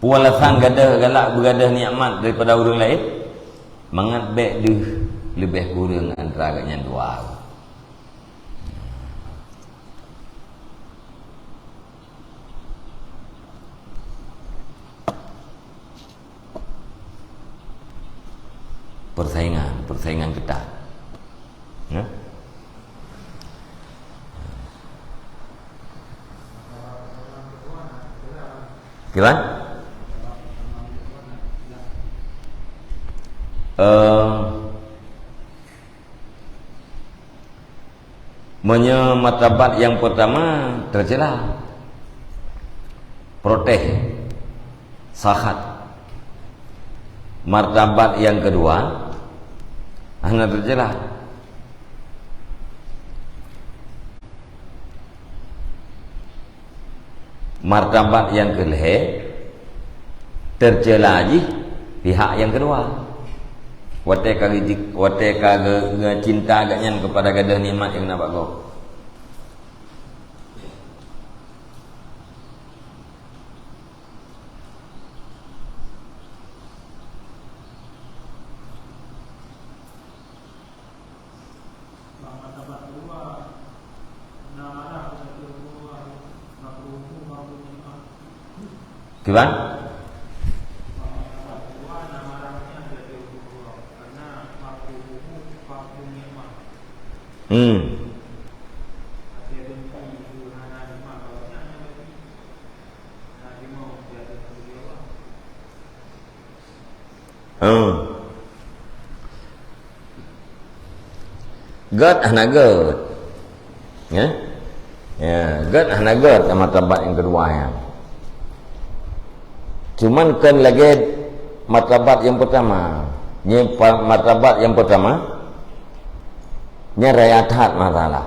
Peue alasan gadoh galak beugadoh nikmat daripada ureuëng laén? Mangat bék deuh leubeh kureueng antara geuhnyan dua. Persaingan, persaingan ketat. Ya? Kiban? Eh, Meunyoe martabat nyang peurtama teucela, protes, sakhat. Martabat nyang keudua hana teucela. Martabat nyang keulhée teucela jih pihak nyang keudua. Watée ka geuji-, watée ka geu-, geucinta geuhnyan keupada gadoh nikmat nyang na bak gob. Kiban? Hmm. Gét hana gét. Ya? Ya, gét hana gét martabat nyang keudua nyan. Cuman kon lagée martabat nyang peurtama. Nyan pa-, martabat nyang peurtama, nyan raya that masalah.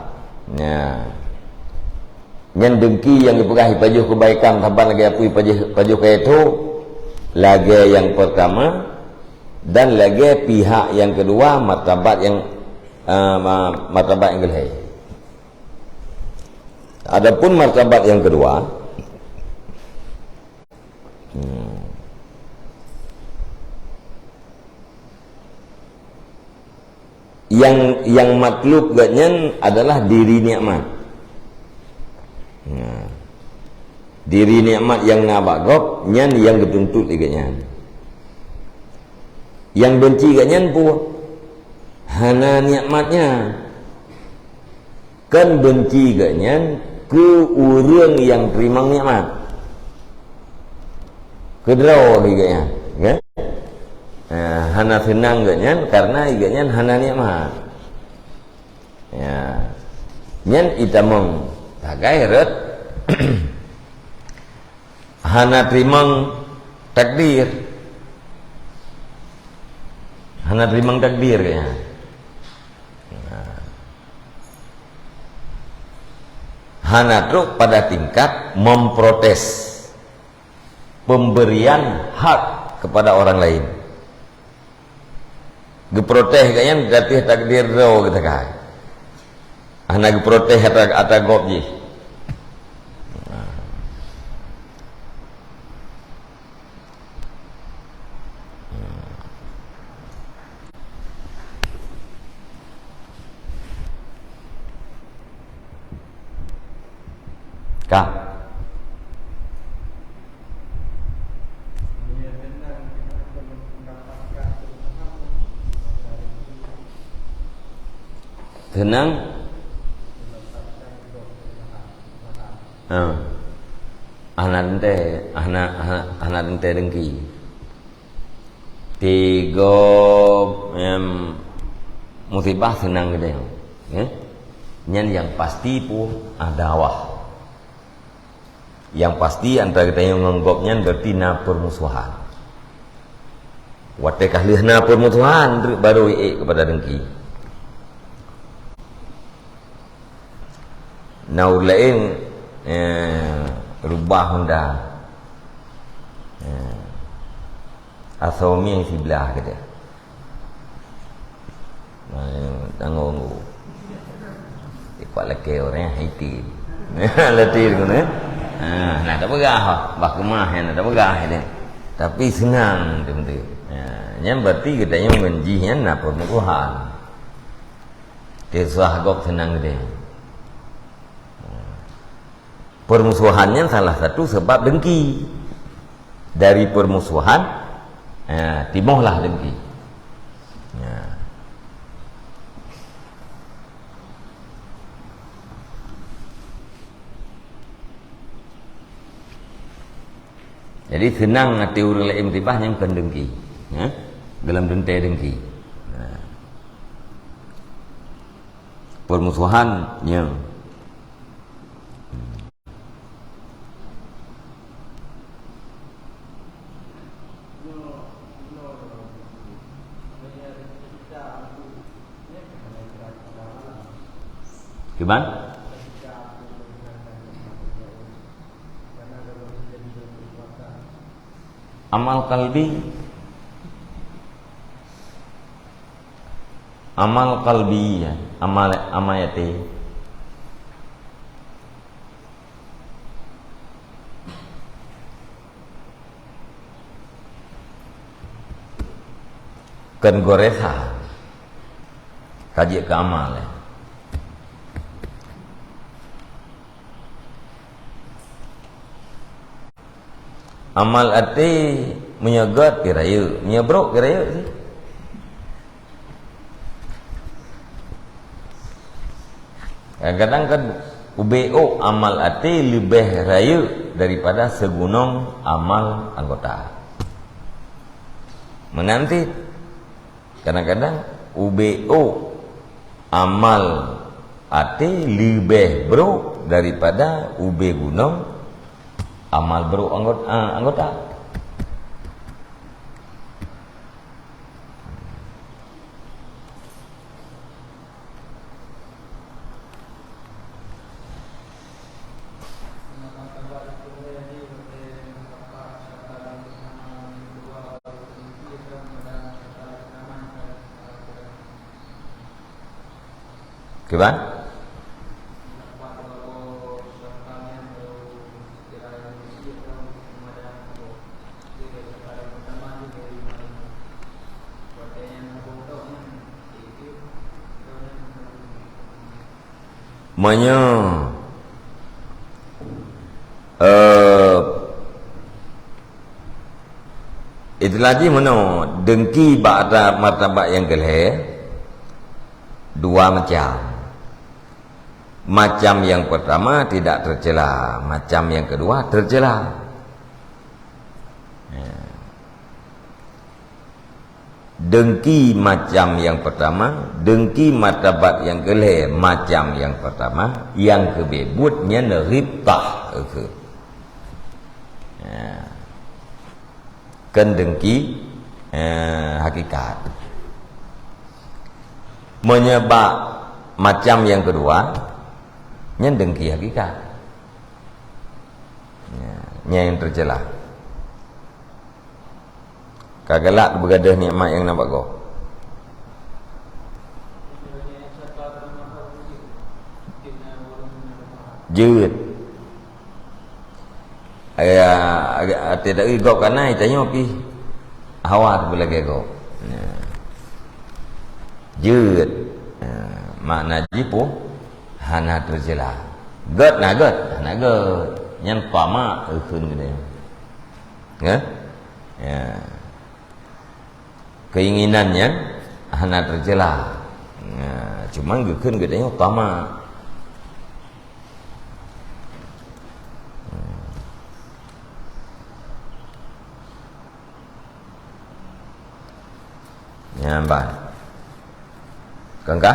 Ya. Nyan dengki nyang geupeugah jipajoh keubaikan saban lagée apui pajoh, pajoh kayée tho, lagée nyang peurtama, dan lagée pihak nyang keudua martabat nyang, eh, ma-, martabat nyang keulhée. Adapun martabat nyang keudua, hmm, nyang, nyang matlub geuhnyan adalah diri nikmat. Nah, diri nikmat nyang na bak gob, nyan nyang geutuntut lé geuhnyan. Nyang benci geuhnyan peue? Hana nikmat nyan. Kon benci geuhnyan keu ureuëng nyang teurimong nikmat. Keudroe lé geuhnyan, kan? Eh, hana seunang geuhnyan karena geuhnyan hana nikmat. Ya. Nyan itamong sagai rot hana teurimong takdir. Hana teurimong takdir geuhnyan. Hana trok pada tingkat memprotes pemberian hak kepada orang lain. Geuprotes geuhnyan di ateueh takdir droe geutanyoe. Hana geuprotes atra, atra gob jih. Ka. Seunang? Ha. Hana teuntée, hana, hana, hana teuntée dengki. Tigob, em, musibah seunang geutanyoe, ya. Nyan nyang pasti peue? Adawah. Nyang pasti antara geutanyoe ngon gob nyan berarti na permusuhan. Watée ka lheueh na permusuhan, baru ék kepada dengki. Na ureuëng laén, eh, rubah honda. Eh, asoe mieng siblah keudeh. Nah, tanggung. Ipak lakée orang Haiti. Lati tu kan? Ha, nak tak peugah. Bah keumah yang nak tak peugah dia. Tapi seunang tu betul. Ha, nyan berarti geutanyoe ngon jih nyan na permusuhan. Kisah gob seunang geude. Permusuhan nyan salah satu sebab dengki. Dari permusuhan, eh, timohlah dengki. Ya. Jadi seunang até ureuëng laén musibah nyang kon dengki, ya. Dalam teuntée dengki. Ya. Permusuhan, ya. Kiban? Amal kalbi. Amal kalbi, ya. Amal, amal até. Kon goresan. Ka jeuet keu amal, ya. Amal até meunyoe gét pi rayeuk, meunyoe brok pi rayeuk sih. Kadang-kadang kan ubé ôk amal até leubeh rayeuk daripada sigunong amal anggota. Meunan cit, kadang-kadang ubé ôk Amal até leubeh brok daripada ubé gunong amal brok anggot-, ah, anggota. Kiban? Meunyoe, eh, itulah jih meunoe, dengki bak ata-, martabat nyang keulhèe dua macam. Macam yang pertama tidak tercela, macam yang kedua tercela. Ya. Dengki macam yang pertama, dengki martabat yang keulhèe macam yang pertama, yang keubit buet nyan ghibtah, kheun. Ya. Kheun dengki, eh, hakikat. Meunyoe bak macam yang kedua, nyan dengki hakikat. Ya, nyan nyang tercela. Ka galak beugadôh nikmat nyang na bak gob. Jeuet. Ya, até dari gob ka na, tanyoe pih hawa teuh beulagèe gob. Ya. Jeuet. Ya, makna jih peue? Hana teucela. Gèt na gèt, hana gèt. Nyan tamak, kheun geutanyoe. Ya? Ya. Keinginan nyan hana teucela. Ya, cuma geukheun geutanyoe tamak. Nyan ban. Kon ka?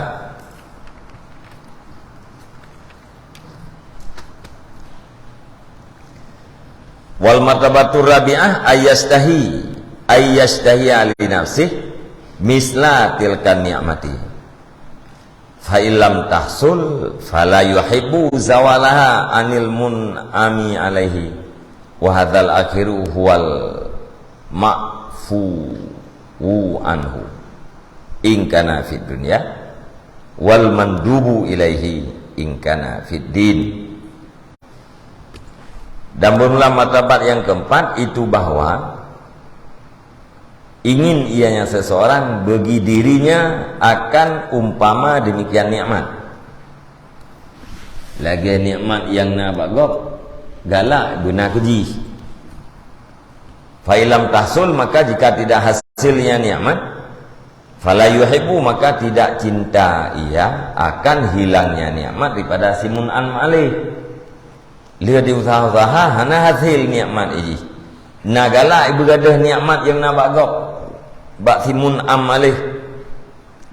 Wal martabatur rabi'ah ayyastahi, ayyastahi li nafsih misla tilkan ni'mati. Fa illam tahsul fala yuhibbu zawalaha anil mun'ami alaihi, wa hadzal akhiru huwal ma'fu anhu in kana fid dunya, wal mandubu ilaihi in kana fid din. Dan bermula martabat yang keempat itu bahwa ingin ianya seseorang bagi dirinya akan umpama demikian nikmat. Lagèe nikmat nyang na bak gob, galak beuna keu jih. Fa illam tahsul, maka jika tidak hasilnya nikmat, fala yuhibbu, maka tidak cinta ia akan hilangnya nikmat daripada si mun'am alaih. Lheueh diusaha-usaha, hana hasil nikmat jih. Na galak beugadôh nikmat nyang na bak gob, bak si mun'am alaih,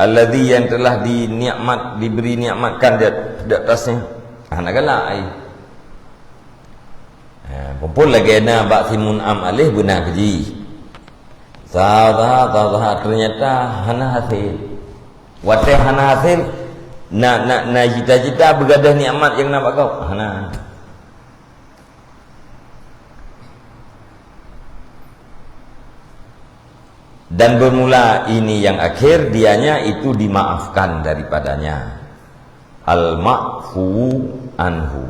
alladzi yang telah dinikmat, diberi nikmatkan di, di atasnya. Hana galak ai. Ha, peuphon lagèe na bak si mun'am alaih beuna keu jih. Usaha-usaha, usaha-usaha, ternyata hana hasil. Watèe hana hasil, na, na, na cita-cita beugadôh nikmat nyang na bak gob? Hana. Dan bermula ini yang akhir, dianya itu dimaafkan daripadanya. Al-ma'fu anhu.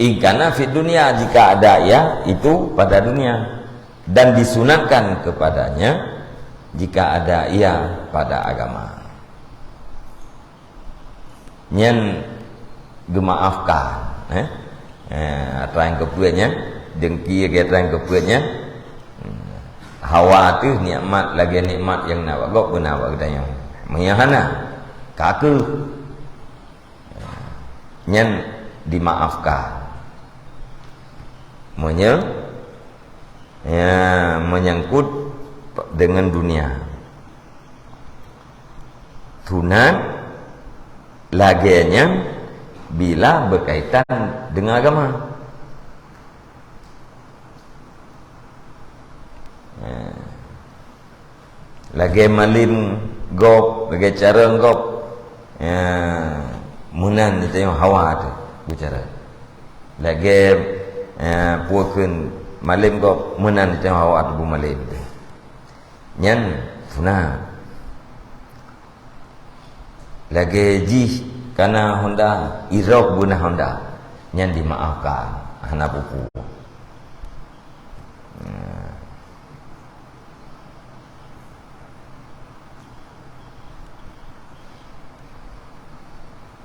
In kana fid dunya, jika ada ia itu pada dunia, dan disunatkan kepadanya jika ada ia pada agama. Nyan geumaafkan, eh? Eh, atra nyang keupeuet nyan, dengki lagèe atra nyang keupeuet nyan. Hawa teuh nikmat lagèe nikmat nyang na bak gob beuna bak geutanyoe. Meunyo hana, ka keuh. Nyan dimaafkan. Meunyo Ya, menyangkut dengan dunia. Sunat lagèe nyan bila berkaitan dengan agama. Ya. Lagèe malém gob, lagèe carông gob. Ya, meunan tanyoe hawa teuh beucara. Lagèe, ya, peue kheun malém gob, meunan tanyoe hawa teuh beumalém teuh. Nyan sunat. Lagèe jih kana honda, irok beuna honda, nyan dimaafkan, hana peue-peue. Nah.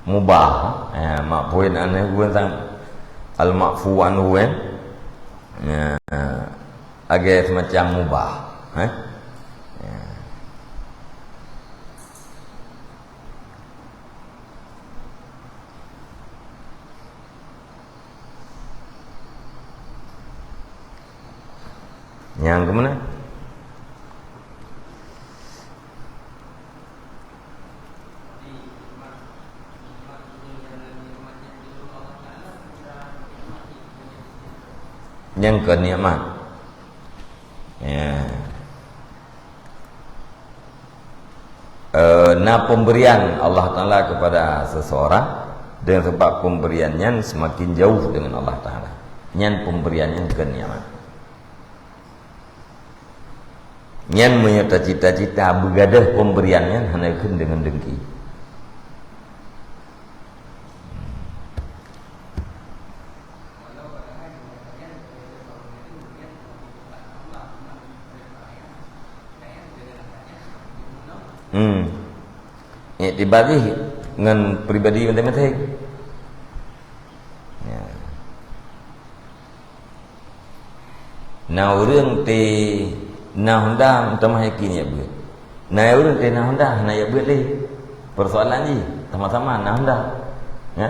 Mubah, eh, mak poin aneh guen sang al-ma'fu anhu, eh. Ya, lagèe semacam mubah, eh. Ya. Nyang keumeuna? Nyang keu nikmat. Ya. Eh, na pemberian Allah Taala kepada seseorang, dengan sebab pemberian nyan semakin jauh dengan Allah Taala. Nyan pemberian nyan keu nikmat. Nyan meunyoe tacita-cita beugadoh pemberian nyan hana kheun deungon dengki. Hmm. Iktibar jih ngon pribadi maséng-maséng. Ya. Na ureuëng teuh na honda meutamah yakin jak beuet. Na ureuëng teuh na honda hana jak beuet lé. Persoalan jih sama-sama na honda. Ya?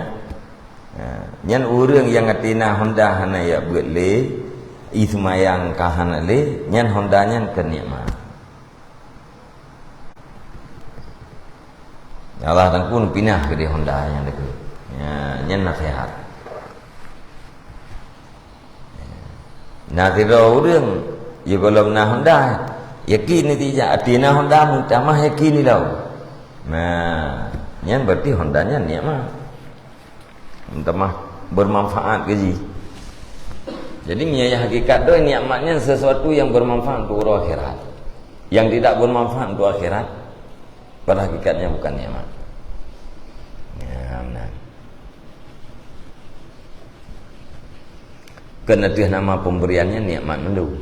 Ya. Nyan ureuëng nyang até na honda hana jak beuet lé, i seumayang ka hana lé, nyan honda nyan keu nikmat. Allah Teungku neupinah keudeh honda nyang dikeue. Ya, nyan naseuhat. Na sidroe ureuëng, ya gohlom na honda, yakin nitija, até na honda meutamah yakin ilong. Nah, nyan berarti honda nyan nikmat. Meutamah bermanfaat keu jih. Jadi, meunyoe hakikat doi nikmat nyan sesuatu yang bermanfaat untuk uroe akhirat. Yang tidak bermanfaat untuk akhirat, pada hakikatnya bukan nikmat. Ya, benar. Keu na teuh nama pemberiannya nikmat mandum.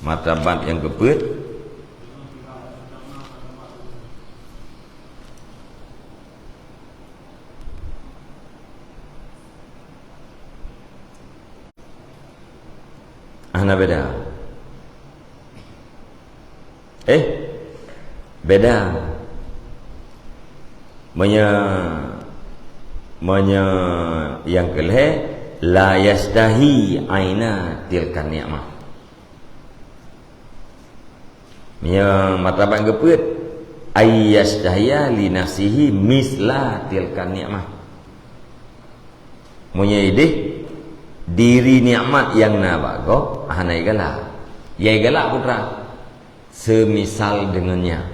Martabat nyang keupeuet. Hana beda. Eh, beda. Meunyoe, meunyoe nyang keu lhèe, la yastahi aina tilka nikmah. Meunyoe martabat keupeuet, ay yastahiya li nafsihi misla tilka nikmah. Meunyoe ideh, diri nikmat nyang na bak gob hana igalak. Nyang igalak peue teuma? Seumisal deungon nyan.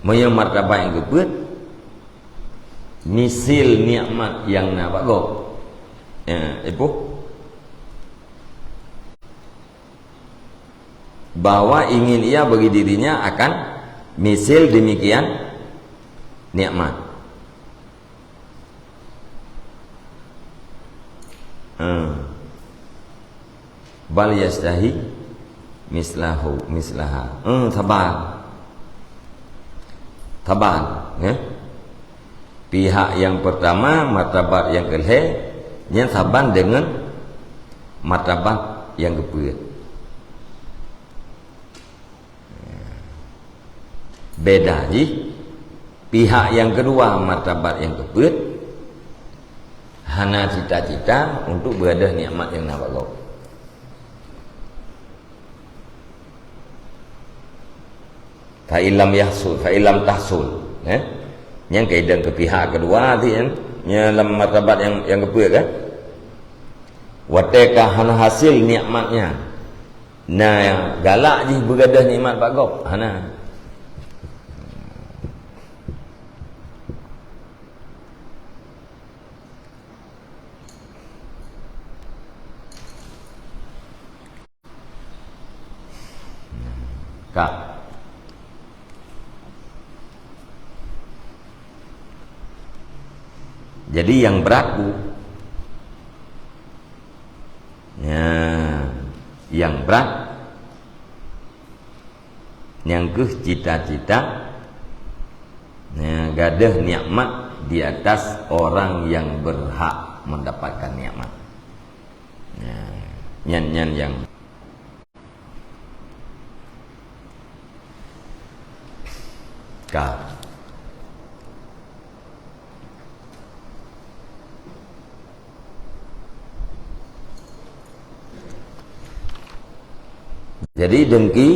Meunyoe martabat nyang keupeuet, misil nikmat nyang na bak gob. Eh, ipoh? Bahwa ingin ia bagi dirinya akan misil demikian nikmat. Hmm. Bal yastahi mislahu, mislaha. Hmm, saban. Saban, ya. Pihak nyang pertama, martabat nyang keu lhèe, nyan saban deungon martabat nyang keupeuet. Beda jih, pihak nyang keudua martabat nyang keupeuet hana cita-cita untuk beugadoh nikmat nyang na bak gob. Fa illam yahsul, fa illam tahsul, eh? Nyang keudong keu pihak keudua tadi, eh? Nyang lam martabat nyang, nyang keupeuet kan? Watée ka hana hasil nikmat nyan, na galak jih beugadoh nikmat bak gob? Hana. Ka. Jadi nyang brat bu. Ya, nyang brat nyang keuh cita-cita, ya, gadoh nikmat di atas orang yang berhak mendapatkan nikmat. Ya, nyan, nyan nyang ka. Jadi dengki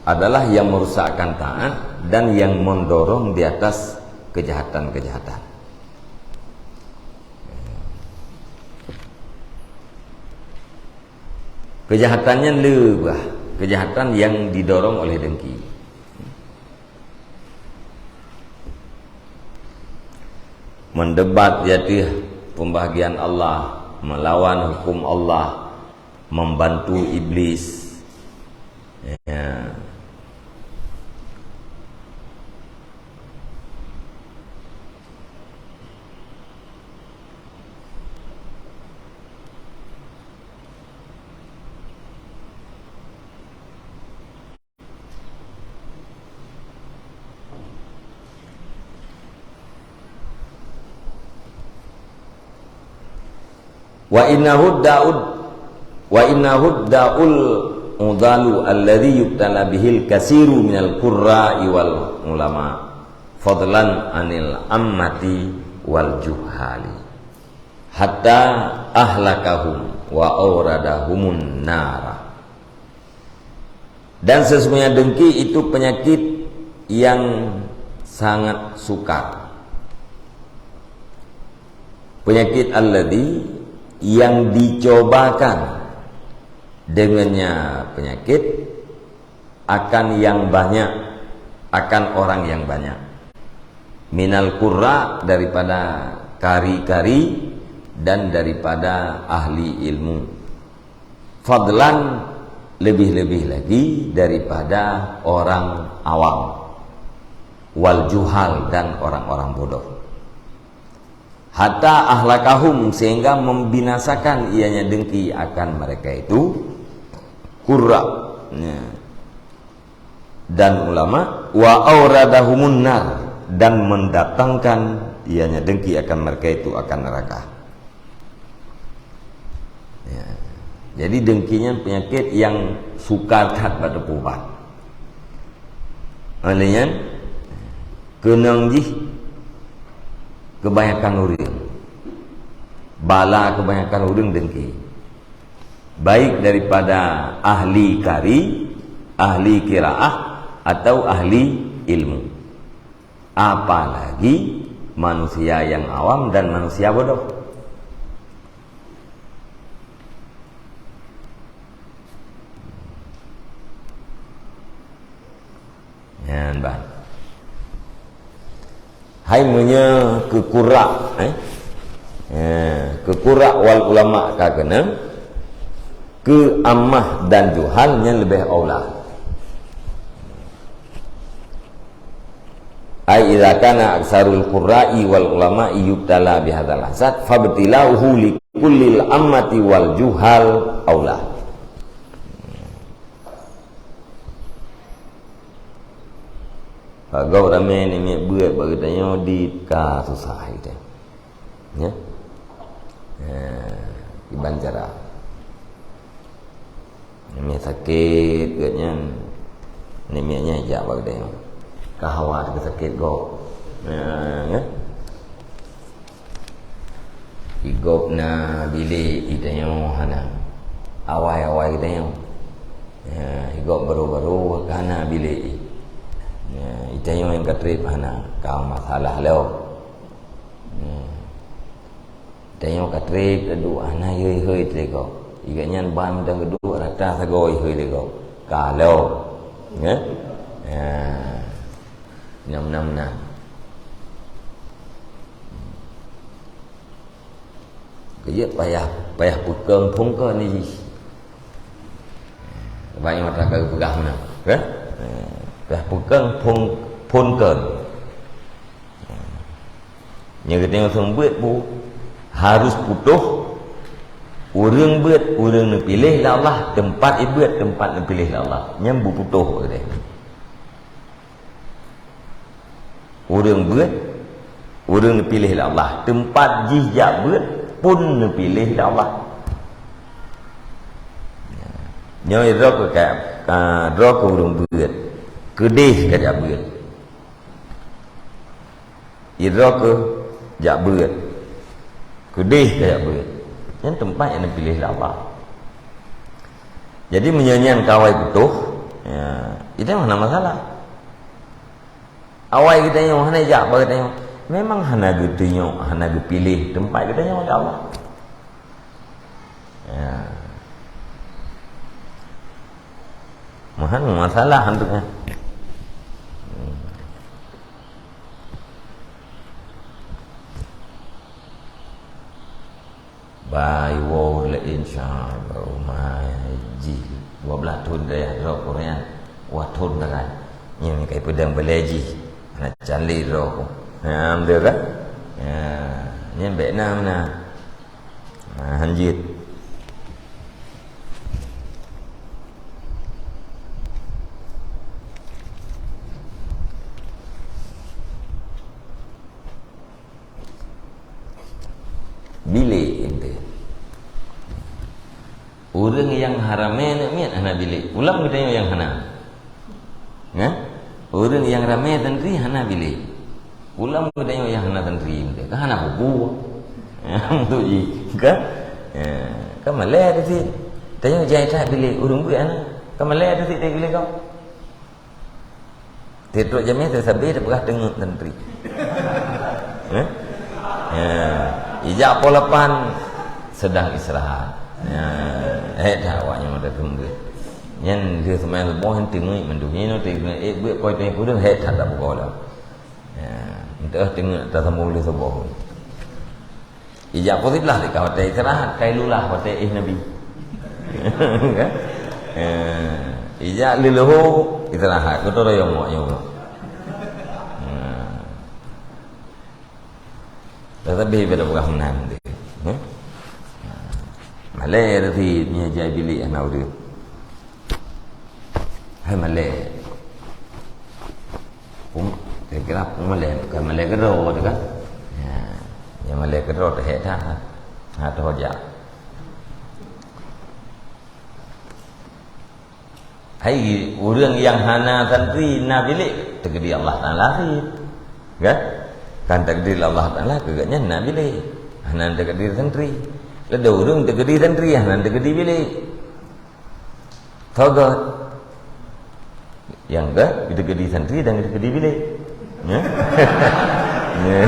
adalah yang merusakkan taat dan yang mendorong di atas kejahatan-kejahatan. Kejahatan nyan le bah, kejahatan yang didorong oleh dengki. Mendebat di ateueh pembahagian Allah, melawan hukum Allah, membantu iblis. Ya. Wa innahu da'ud, wa innahu da'ul udalu alladzi yubtala bihil kasiru minal qurra'i wal ulama, fadlan anil ammati wal juhali, hatta ahlakahum wa awradahumun nara. Dan sesungguhnya dengki itu penyakit yang sangat sukar. Penyakit alladzi, yang dicobakan dengannya penyakit akan yang banyak, akan orang yang banyak. Minal qurra, daripada kari-kari dan daripada ahli ilmu. Fadlan, lebih-lebih lagi daripada orang awam. Wal juhal, dan orang-orang bodoh. Hatta ahlakahum, sehingga membinasakan ianya dengki akan mereka itu, qurra, ya, dan ulama, wa auradahumun nar, dan mendatangkan ianya dengki akan mereka itu akan neraka. Ya. Jadi dengki nyan penyakit yang sukar that bak teupeuubat. Oleh nyan, keunong jih kebanyakan ureuëng. Bala kebanyakan ureuëng dengki. Baik daripada ahli kari, ahli qiraah, atau ahli ilmu. Apalagi manusia yang awam dan manusia bodoh. Nyan ban. Hai meunyoe keu qurra, eh? Eh, keu qurra wal ulama ka keunong, keu ammah dan juhal nyan leubeh aula. Ai idza kana aksarul qurra'i wal ulama'i yubtala bihadzal hasad, fabtila'uhu li kullil ammati wal juhal aula. Bak gob ramé namiet beuet bak geutanyoe di ka susah geutanyoe. Ya. Ha, kiban cara. Namiet sakét geutanyoe, namiet nyan jak bak geutanyoe. Ka hawa teukeusakét gob. Nah, ya. Di gob na bilék, di tanyoe hana. Awai-awai di tanyoe. Ya, di gob barô-barô ka na bilék. Ya, di tanyoe nyang ka trép hana. Ka masalah lom. Ya. Tanyoe ka trép taduek hana yue-yue teuh lé gob. Igat nyan ban mantong geuduek rata sagoe yue lé gob. Ka lom. Ya? Ya. Nam-nam-nam. Keujeuet payah, payah peukong phôn kön jih. Banyak mata kau peugah meunan. Ya? Ya. Payah peukong phôn, phôn kön. Nyoe geutanyoe seumeubeuet bu, harus putôh. Ureuëng beuet, ureuëng neupiléh lé Allah, teumpat jih beuet, teumpat neupiléh lé Allah. Nyan bu putôh geutanyoe. Ureuëng beuet, ureuëng neupiléh lé Allah, teumpat jih jak beuet pun neupiléh lé Allah. Nyoe droe keu ka, ka, droe keu ureuëng beuet, keudeh ka jak beuet. Idroe keu jak beuet. Keudeh keu jak beuet. Nyan teumpat nyang neupiléh lé Allah. Jadi, meunyoe nyan ka awai putôh, ya, itu hana masalah. Awai geutanyoe hana jak bak geutanyoe. Memang hana geutanyoe, hana geupiléh teumpat geutanyoe lé Allah. Ya. Meuhan masalah antuk nyan. Bai woe lé insya Allah, umai jih dua belas thon dayah droe Korea, dua thon darai. Nyan kai peudong balée jih, hana cali droe. Alhamdulillah. Ya, nyan bèk na meunan. Nah, hanjeuet. Bilék ente. Ureuëng nyang ramé neuk miet hana bilék. Pulang geutanyoe nyang hana. Nah, ureuëng nyang ramé santri hana bilék. Pulang geutanyoe nyang hana santri, ka hana buku. Untuk jih, ka? Ya, ka malée teuh sit. Tanyoe jai that bilék ureuëng beuet hana. Ka malée teuh sit bilék kau. Tiep-tiep jamé teuh sabe teupeugah teungeut santri. Eh? Ya. Ijak poh lapan sedang istirahat. Ya. Eh, dah awaknyan udah tunggu. Nyan dia seumayang suboh nyan teungeut mandum. Nyan teungeut, eh, buet koi teuh kudung, hek that tak buka dah. Ya, entah teungeut tasambung lé suboh. Ijak poh siblaih ka watèe istirahat, kai lulah watèe éh Nabi. Kan? Ya. Ijak lé leuhô istirahat, gotong royong awaknyan. Ya. Tetapi pada peugah meunan teuh. Ya. Malée teuh sit nyan jai bilék hana ureuëng. Hai malée. Pun, kira-kira pun malée, bukan malée keudroe tu kan. Ya, ya malée keudroe tu hek that. Ha, tu hojak. Hai, ureuëng nyang hana santri na bilék, takdir Allah Taala sit. Kan? Kan takdir Allah Taala keu gobnyan na bilék. Hana takdir santri. Lé ureuëng takdir santri, hana takdir bilék. Toh göt. Nyang göt, geutakdir santri dan geutakdir bilék. Ya? Ya.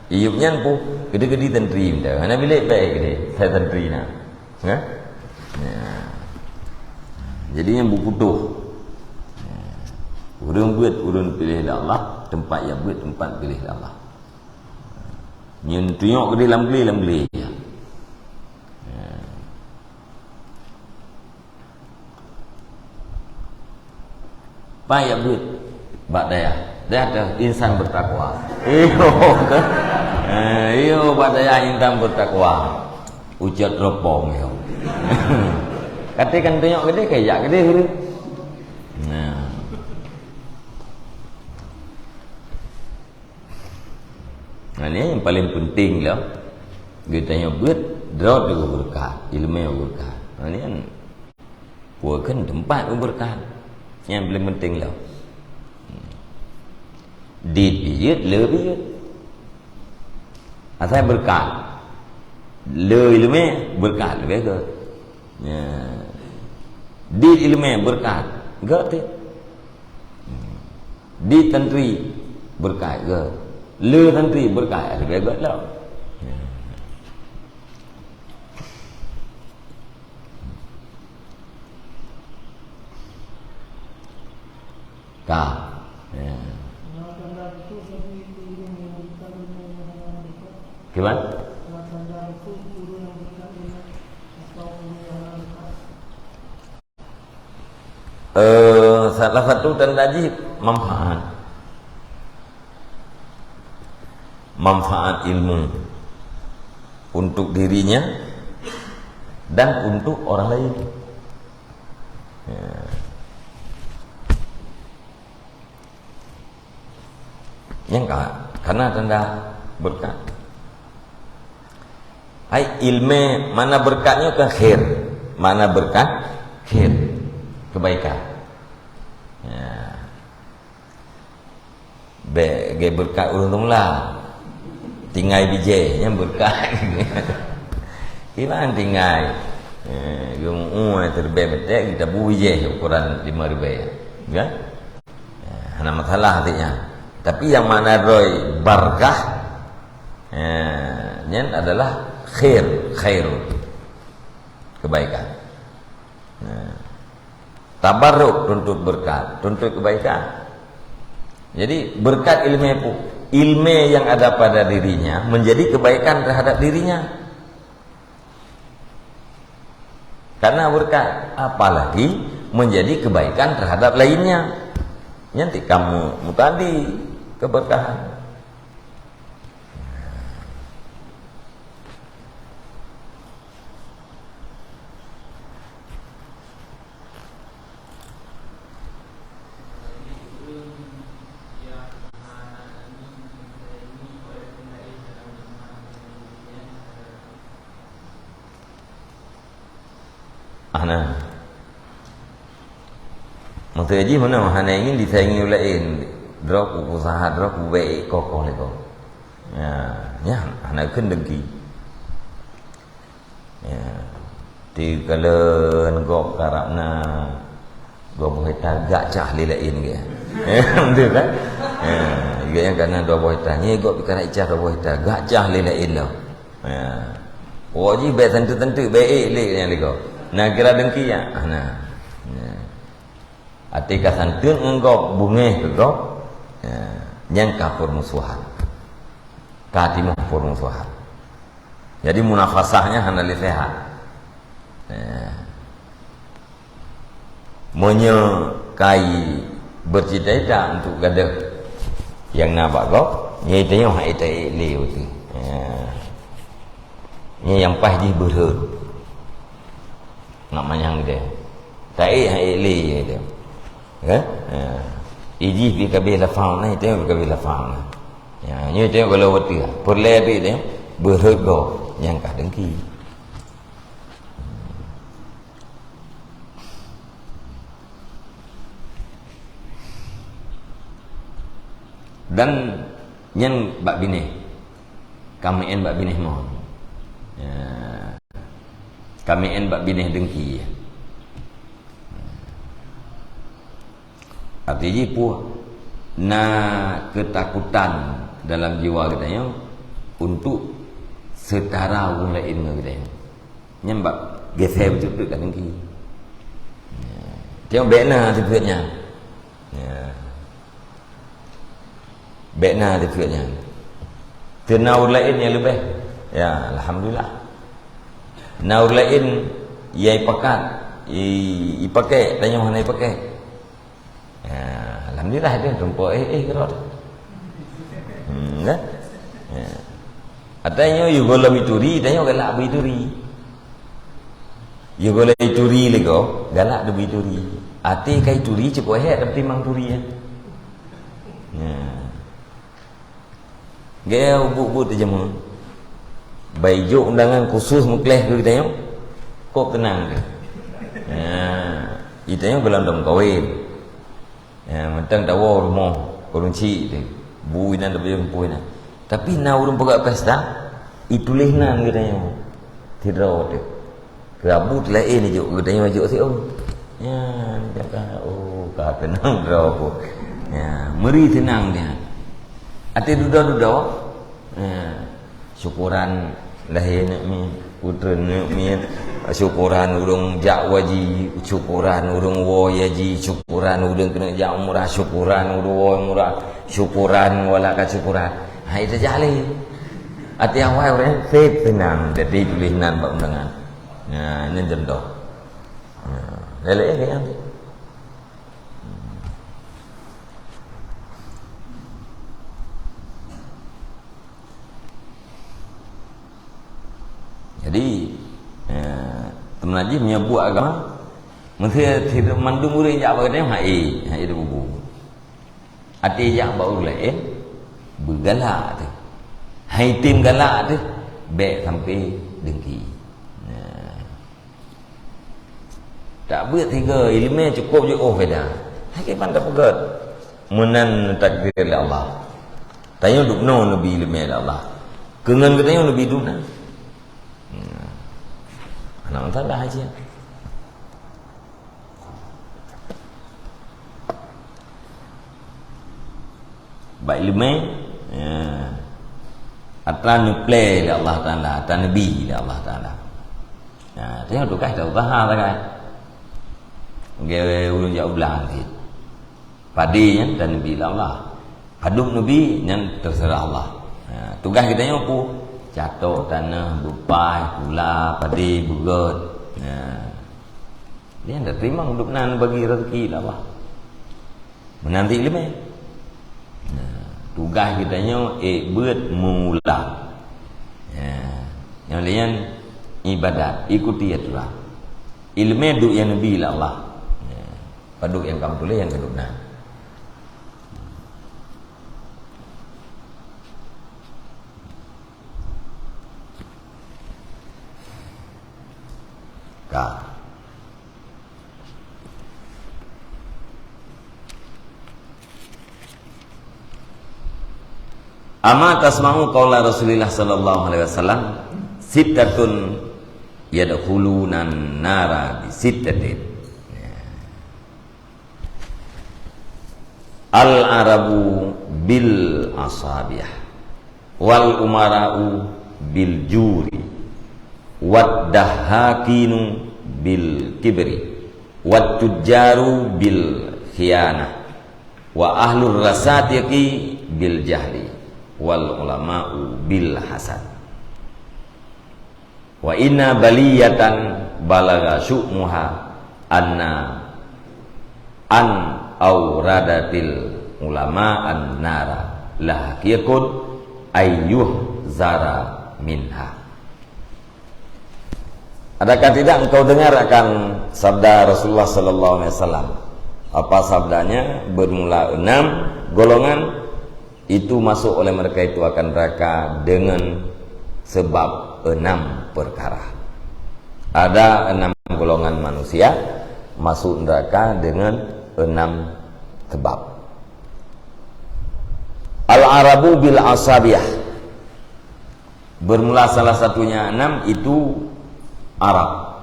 Iyup nyan pun, geutakdir santri mantong. Hana bilék bèk keudeh, sai santri na. Ya? Ya. Jadi nyan bu putôh. Ureuëng beuet, ureuëng piléh lé Allah, teumpat jak beuet, teumpat piléh lé Allah. Nyan tunyok keudeh lam glé, lam glé. Ya. Paih jak beuet bak dayah. Dayah teuh insan bertakwa. Iyo, kan? Eh, iyo, bak dayah insan bertakwa. Ucot ropong yo. Katé kan tunyok keudeh, kajak keudeh ureuëng. Nah. Nah, ni nyang paling penting lah. Geutanyoe beuet, droe teuh geubeureukat, ileumèe geubeureukat. Nah, ni kan Bukan tempat beureukat. Nyang paling penting lah. Dit bijut, le bijut. Asai beureukat. Le ileumé, beureukat leubeh gét. Ya. Dit ileumé, beureukat gét teuh. Di tantri beureukat gét. Le tantri beureukat leubeh gét lom. Ka. Ya. Kiban? Eh, salah satu tanda jih manfaat. Manfaat ilmu untuk dirinya dan untuk orang lain. Ya. Nyang ka, karena tanda beureukat. Hai ilmu, makna beureukat nyoe kan khair. Makna beureukat, khair. Kebaikan. Ya. Bèk gét beureukat ureueng teumula. Tinggai bijèh, nyan beureukat. Kiban tinggai. Eh, geumeu'ue teureubèe meutek, geutabui bijèh ukuran lima ribèe. Kan? Eh, hana masalah artinya. Tapi nyang makna droe barakah, eh, nyan adalah khair, khairun. Kebaikan. Nah. Tabarruk, tuntut beureukat, tuntut kebaikan. Jadi, beureukat ilmu pu-, ilmu yang ada pada dirinya menjadi kebaikan terhadap dirinya. Karena beureukat, apalagi menjadi kebaikan terhadap lainnya. Nyan tikam mu-, mutadi keberkahan. Hana. Maksud jih meunan, hana ingin disaingi ulèe laén. Droe ku usaha, droe ku bèk kokoh lé gob. Ya, nyan hana kheun dengki. Ya. Ti kalon gob karab na dua boh hekta gak cah lé laén geuh. Ya, beutôi kan? Ya, juga nyang kana dua boh hekta. Nyoe gob karab cah dua boh hekta gak cah lé laén lom. Ya. Oh, jih bèk santeut-santeut, bèk ék lé nyang lé gob. Na kira dengki ya? Ah, na. Ya. Até ka santeut ngon gob, beungéh keu gob. Ya. Nyang ka peurmusuhan. Ka timoh peurmusuhan. Jadi, munafasahnya hana lé sehat. Ya. Meunyoe kai bercita-cita untuk gadoh nyang na bak gob, nyan tanyoe hana ék taék lé beutôi. Ya. Nyan nyang paih jih beureut. Nak manyang geude. Taék hana ék lé nyan tanyoe. Kan? Ya. Ijih bi kabeh lafang na, tanyoe bi kabeh lafang na. Ya, nyoe tanyoe kalau beutôi. Peureulèe teuh tanyoe beureut gob nyang ka dengki. Dan nyan bak binéh. Ka meu'en bak binéh mon. Ya. Ka meu'en bak binéh dengki. Arti jih peue? Na keutakutan dalam jiwa geutanyoe untuk setara ureueng laén ngon geutanyoe. Nyan bak geusé beutôi-beutôi ka dengki. Ya. Tanyoe bèk na sifeuet nyan. Ya. Bèk na sifeuet nyan. Teuna ureueng laén nyang leubeh. Ya, alhamdulillah. Na ureueng laén nyang ipakat, i-, ipakèk, tanyoe hana ipakèk. Ya, alhamdulillah, dia tumpok, eh, eh, kerot. Hmm, kan? Ya. Ata nyoe yue gohlom ituri, tanyoe galak beu ituri. Yue gohlom ituri lé gob, galak beu ituri. Até ka ituri cukôp hék, tapi mang turi, ya. Ya. Gaya ubuk-ubuk teujameun. Bai jok undangan khusus meukleh keu geutanyoe. Kok keunang teuh. Ya, geutanyoe gohlom tameukawen. Ya, mantong tawoe rumoh ureueng chik teuh. Bu inan, tapeujeuet pui inan. Tapi na ureueng peugah pesta, ituléh nan geutanyoe. Sidroe teuh. Keu abu teulaén jok, geutanyoe jok siôn. Ya, oh, ka keunong droe ku. Ya, meuri seunang nyan. Até dudoe-dudoe. Ya. Syukuran lahé aneuk miet, putreun aneuk miet. Syukuran ureueng jak haji, syukuran ureueng woe haji, syukuran ureueng keuneuk jak umrah, syukuran ureueng woe umrah, syukuran wala ka syukuran. Hai teujak lé. Até awai ureueng sép seunang, jadi tuléh nan bak undangan. Nah, ini contoh. Nah, lelek kan? Jadi, eh, teuma jih meunyoe buet agama, meusti mandum ureueng jak bak geutanyoe, hai, hai, di bubu. Até jak bak ureueng laén, beugalak teuh. Hai tem galak teuh, bék sampai dengki. Nah. Tak beuet tiga, ileumé cukôp jeuet, oh, beda. Hai kiban tapeugét. Meunan takdir lé Allah. Tanyoe dubnoe neubi ileumé lé Allah. Keu ngon geutanyoe neubi dubna. Hmm. Hana masalah haji. Bak ileumé, ya, atra neuplé lé Allah Taala, atra neubi lé Allah Taala. Ya, tanyoe tugaih ta usaha sagai. Lagèe ureueng jak u blang cit. Padé nyan atra neubi lé Allah. Padub neubi nyan teuseurah Allah. Ya, tugaih geutanyoe peue? Catok taneuh, beupaih, pula, padé, beugöt. Ya. Nyan tateurimong dubna neubagi raseuki lé Allah. Meunan cit ileumé. Nah, tugaih geutanyoe ék beuet meuulang. Ya. Nyang laén ibadat, ikuti aturan. Ileumé duek nyang neubi lé Allah. Ya. Padub nyang ka meutuléh nyang keuduek na. Ka. Ama tasma'u qaula Rasulillah sallallahu alaihi wasallam, "Sittatun yadkhulunan nara bi sittatin." Al-Arabu bil asabiah, wal umara'u bil juri, wad dahhakinu bil kibri, wat tujjaru bil khiyanah, wa ahlur rasatiqi bil jahli, wal ulama'u bil hasad. Wa inna baliyatan balagha syu'muha anna an auradatil ulama an nara lahaqiyakun ayyuh zara minha. Adakah tidak engkau dengar akan sabda Rasulullah sallallahu alaihi wasallam? Apa sabdanya? Bermula enam golongan itu masuk oleh mereka itu akan neraka dengan sebab enam perkara. Ada enam golongan manusia masuk neraka dengan enam sebab. Al-Arabu bil asabiah. Bermula salah satunya enam itu Arab.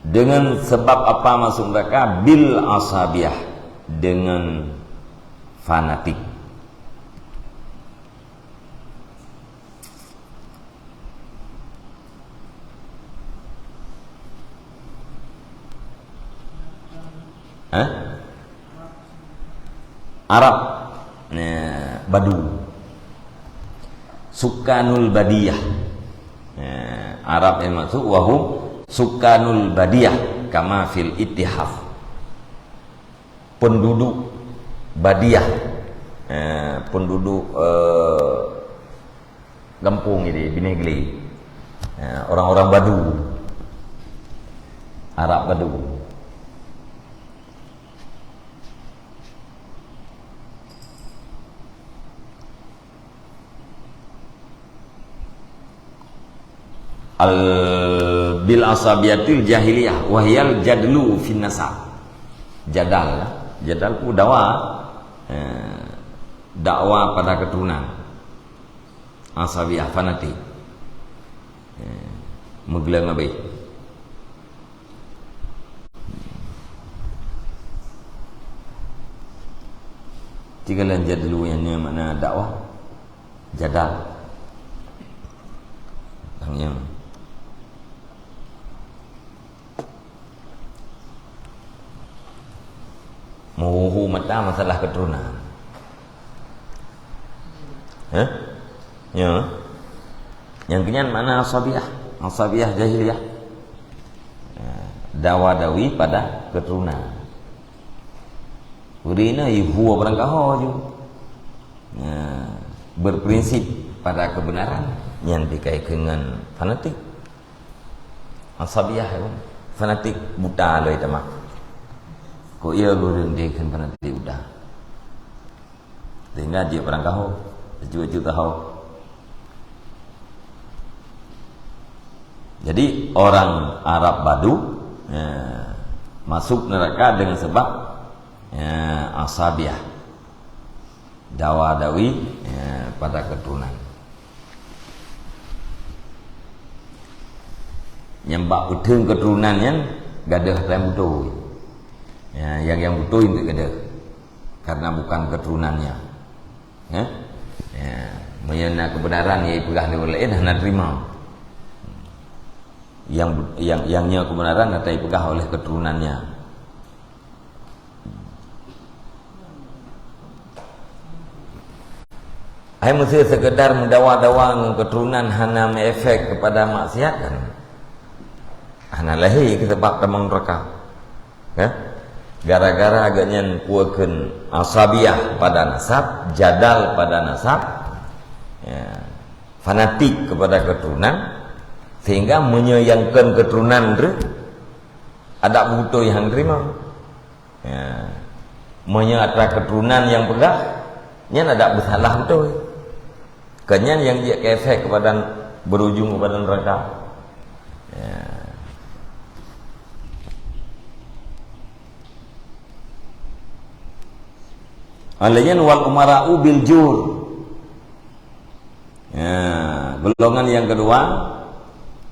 Dengan sebab apa masuk neraka? Bil asabiah, dengan fanatik. Hah? Arab. Nah, badu. Sukanul badiyah. Nah, Arab yang maksud wahum sukanul badiyah kama fil ittihaf. Penduduk badiyah. Eh, penduduk, eh, gampông jadi binéh glé. Eh, orang-orang badu. Arab badu. Al bil asabiyatil jahiliyah, wahyal jadlu fin nasab. Jadal, jadal ku dawa, eh, dakwa pada keturunan. Asabiyah, fanatik. Eh, meugleng abeh. Tiga lan jadlu nyan makna dakwa. Jadal. Tang nyan. Meuhu-hu mata masalah keturunan. Hah? Ya. Nyang keunyan makna asabiyah. Asabiyah jahiliyah. Ya. Dawa-dawi pada keturunan. Ureuëng na yue barangkaho ju. Ya. Berprinsip pada kebenaran nyang dikaitkan dengan fanatik. Asabiyah, ya, fanatik buta loi teuma. Kok iya gureueng dikheun fanatik buta? Sehingga jeuet barangkaho, jeuet-jeuet taho. Jadi, orang Arab Badu, ya, masuk neraka dengan sebab, ya, asabiyah. Dawa-dawi, ya, pada keturunan. Nyang bak peuteun keturunan nyan gadôh nyang beutôi. Ya, nyang, nyang beutôi nyan gadôh. Karena bukan keturunannya. Ya? Ya, meunyoe na kebenaran nyang ipeugah lé ureuëng laén hana terima. Yang, yang, yang nyoe kebenaran hana ipeugah oleh keturunannya. Hai meusé sekedar meudawa-dawa ngon keturunan hana meuefek kepada maksiat kan? Hana lahé keu sebab tamong neraka. Ya? Gara-gara agak nyan kuakheun asabiyah pada nasab, jadal pada nasab, ya, fanatik kepada keturunan, sehingga meunyoe nyang kon keturunan tu, adak beutôi hana terima. Ya. Meunyoe atra keturunan nyang peugah, nyan adak beusalah beutôi. Keu nyan nyang jeuet keu efek kepada, berujung kepada neraka. Ya. Alaiyan wal umara'u bil jur. Ya, golongan yang kedua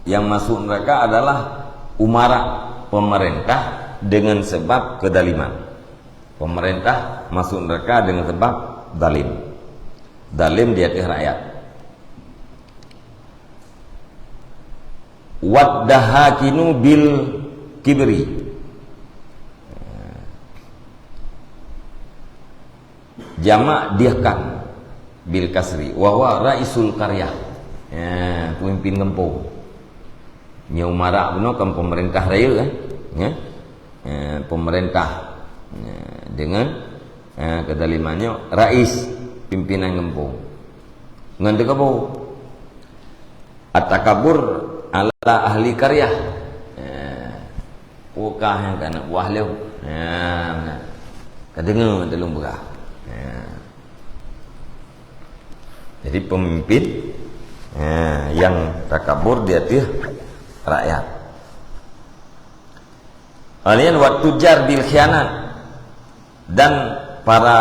yang masuk neraka adalah umara, pemerintah dengan sebab kedaliman. Pemerintah masuk neraka dengan sebab zalim. Zalim di atas rakyat. Waddahakinu bil kibri. Jamak dihkan bil kasri, wa huwa raisul qaryah. Ya, pemimpin gampông. Nyoe umara bunoe kan pemerintah raya, kan? Ya. Ya, pemerintah. Ya, dengan, ya, kedalimannya rais, pimpinan gampông. Ngon teukabu. At-takabbur ala ahli qaryah. Ya. Peue kah nyang ka aneuk buah lôn? Ya, meunan. Ka deungoe teuh lôn peugah. Ya. Jadi pemimpin, ya, yang takabur di ateueh rakyat. Kemudian wa tujar bil khianat. Dan para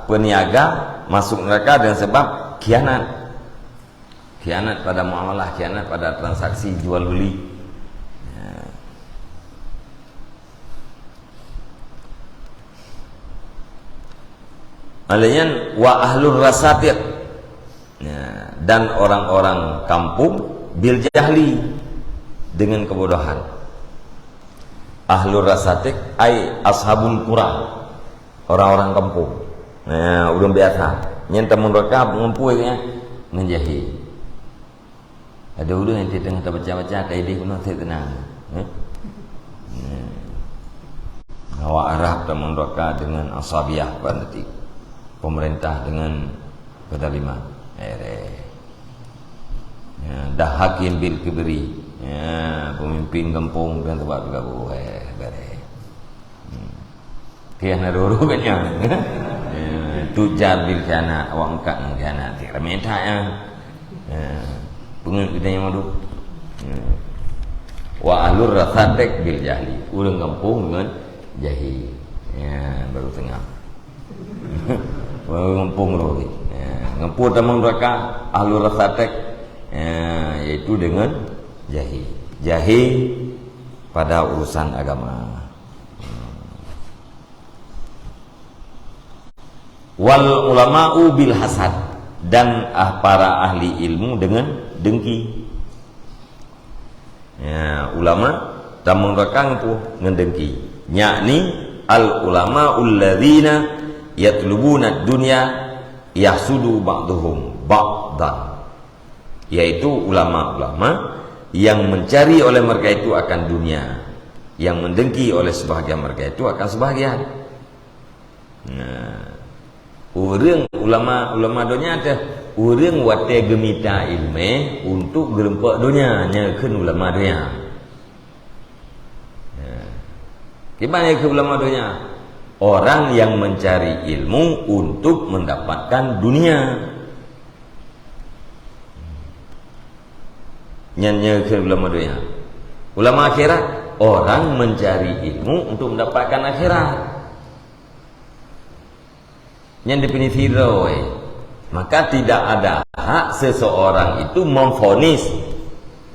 peniaga masuk neraka dengan sebab khianat. Khianat pada muamalah, khianat pada transaksi jual beli. Ya. Kemudian wa ahlur rasatiq. Ya, dan orang-orang kampung bil jahli, dengan kebodohan. Ahlur rasatiq ai ashabul qura, orang-orang kampung. Nah, ureuëng biasa. Nyan tamong neraka ngon peue nyan? Ngon jahé. Ada ureuëng nyang teungoh tabaca-baca, ka idéh bunoe, teunang. Eh? Hmm. Awak Arab tamong neraka dengan asabiyah, berarti pemerintah dengan kedaliman. Eh, deh. Ya, dahakin bil kibri. Ya, pemimpin gampông dan sebab juga, eh, bereh. Hmm. Keu hana ruru geuh nyan. Ya, tujar bil khianat, awak meukat ngon khianat. Ramé that, ya. Ya. Peungeut geutanyoe madu. Wa ahlur rasatek bil jahli. Ureuëng gampông ngon jahil. Ya, baru tengah. Baru gampông roh ni. Ya, gampông tamong neraka ahlur rasatek. Ya, yaitu dengan jahil. Jahil pada urusan agama. Wal ulama'u bil hasad, dan ah, para ahli ilmu dengan dengki. Ya, ulama tamong belakang tu ngon dengki. Yakni al ulama alladzina yatlubuna dunya yahsudu ba'duhum ba'dan. Yaitu ulama-ulama yang mencari oleh mereka itu akan dunia, yang mendengki oleh sebahagian mereka itu akan sebahagian. Nah, ureuëng ulama-ulama donya teh, ureuëng watée geumita ilmu untuk geureumpok donya, nyan kheun ulama donya. Nah, kiban nyan kheun ulama donya? Orang yang mencari ilmu untuk mendapatkan dunia. Nyan nyan kheun ulama donya. Ulama akhirat, orang mencari ilmu untuk mendapatkan akhirat. Nyan definisi droe. Maka tidak ada hak seseorang itu memvonis,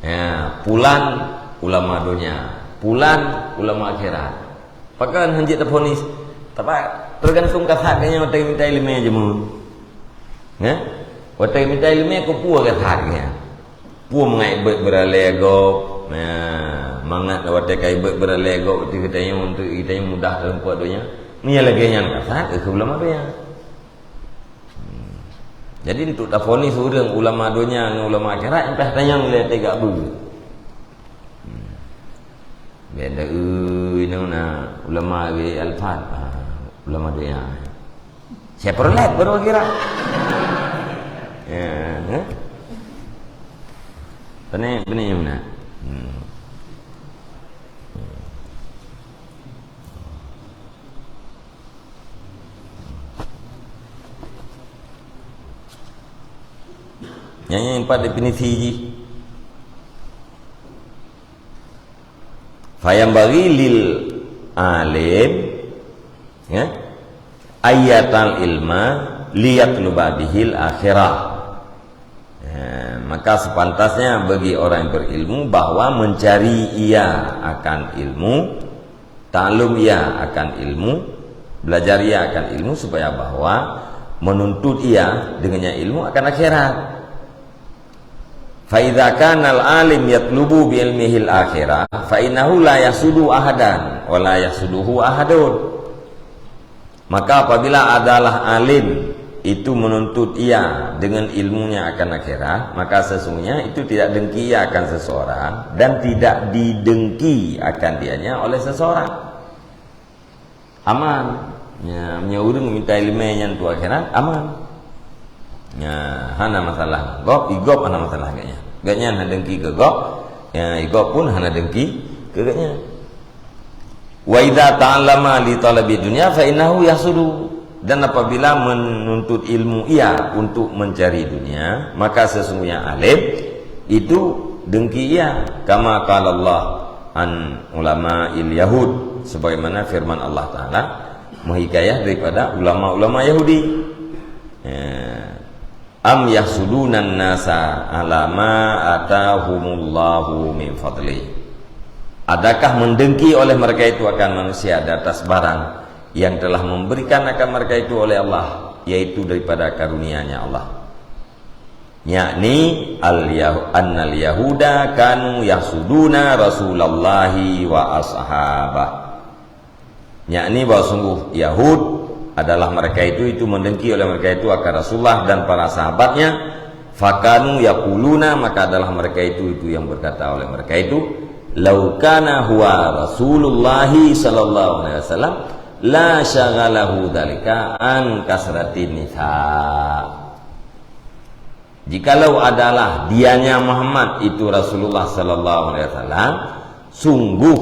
ya, pulan ulama donya, pulan ulama akhirat. Pakon hanjeuet taponis? Tapi tergantung kasat geuhnyan watée mita ileumé jeumun. Nyan? Watée mita ileumé keupeue kasat geuhnyan? Peue mangat ibeuet beuralée gob? Nah, mangat watée ka ibeuet beuralée gob, watée geutanyoe untuk geutanyoe mudah dalam puak donya. Meunyo lagée nyan kasat, keu ulama donya. Jadi untuk taponis ureuëng ulama donya ngon ulama akhirat, entah tanyong lé teuga bu. Beda ui nuna ulama ge alfan, ah, ulama donya. Chevrolet baru kira. Ya, eh? Pening, pening mana? Hmm. Nyan nyang empat definisi jih. Fayam bagi lil alim, ya, ayatal ilma liyatluba bihil akhirah. Ya, maka sepantasnya bagi orang yang berilmu bahwa mencari ia akan ilmu, taklum ia akan ilmu, belajar ia akan ilmu, supaya bahwa menuntut ia dengannya ilmu akan akhirat. Fa idza kana al-alim yatlubu bi ilmihil akhirah, fa innahu la yahsudu ahadan wa la yahsuduhu ahadun. Maka apabila adalah alim itu menuntut ia dengan ilmunya akan akhirat, maka sesungguhnya itu tidak dengki ia akan seseorang dan tidak didengki akan dianya oleh seseorang. Aman. Ya, meunyoe ureuëng mita ileumé nyan tu akhirat, aman. Ya, hana masalah. Gob, i gob hana masalah geuhnyan. Geuhnyan hana dengki keu gob, ya, i gob pun hana dengki keu geuhnyan. Wa idza ta'allama li talabi dunya fa innahu yahsudu. Dan apabila menuntut ilmu ia untuk mencari dunia, maka sesungguhnya alim itu dengki ia. Kama qala Allah an ulama'il yahud, sebagaimana firman Allah Taala menghikayah daripada ulama-ulama Yahudi. Ya. Am yahsudunan nasa ala ma atahumullahu min fadli. Adakah mendengki oleh mereka itu akan manusia di atas barang yang telah memberikan akan mereka itu oleh Allah, yaitu daripada karunia-Nya Allah? Yakni al-yahu-, annal yahuda kanu yahsuduna Rasulallahi wa ashabah. Yakni bahwa sungguh Yahud adalah mereka itu, itu mendengki oleh mereka itu akan Rasulullah dan para sahabatnya. Fakanu yaquluna, maka adalah mereka itu, itu yang berkata oleh mereka itu, "Lau kana huwa Rasulullahi sallallahu alaihi wasallam, la syaghalahu dzalika an kasratin nisa." Jikalau adalah dianya Muhammad itu Rasulullah sallallahu alaihi wasallam, sungguh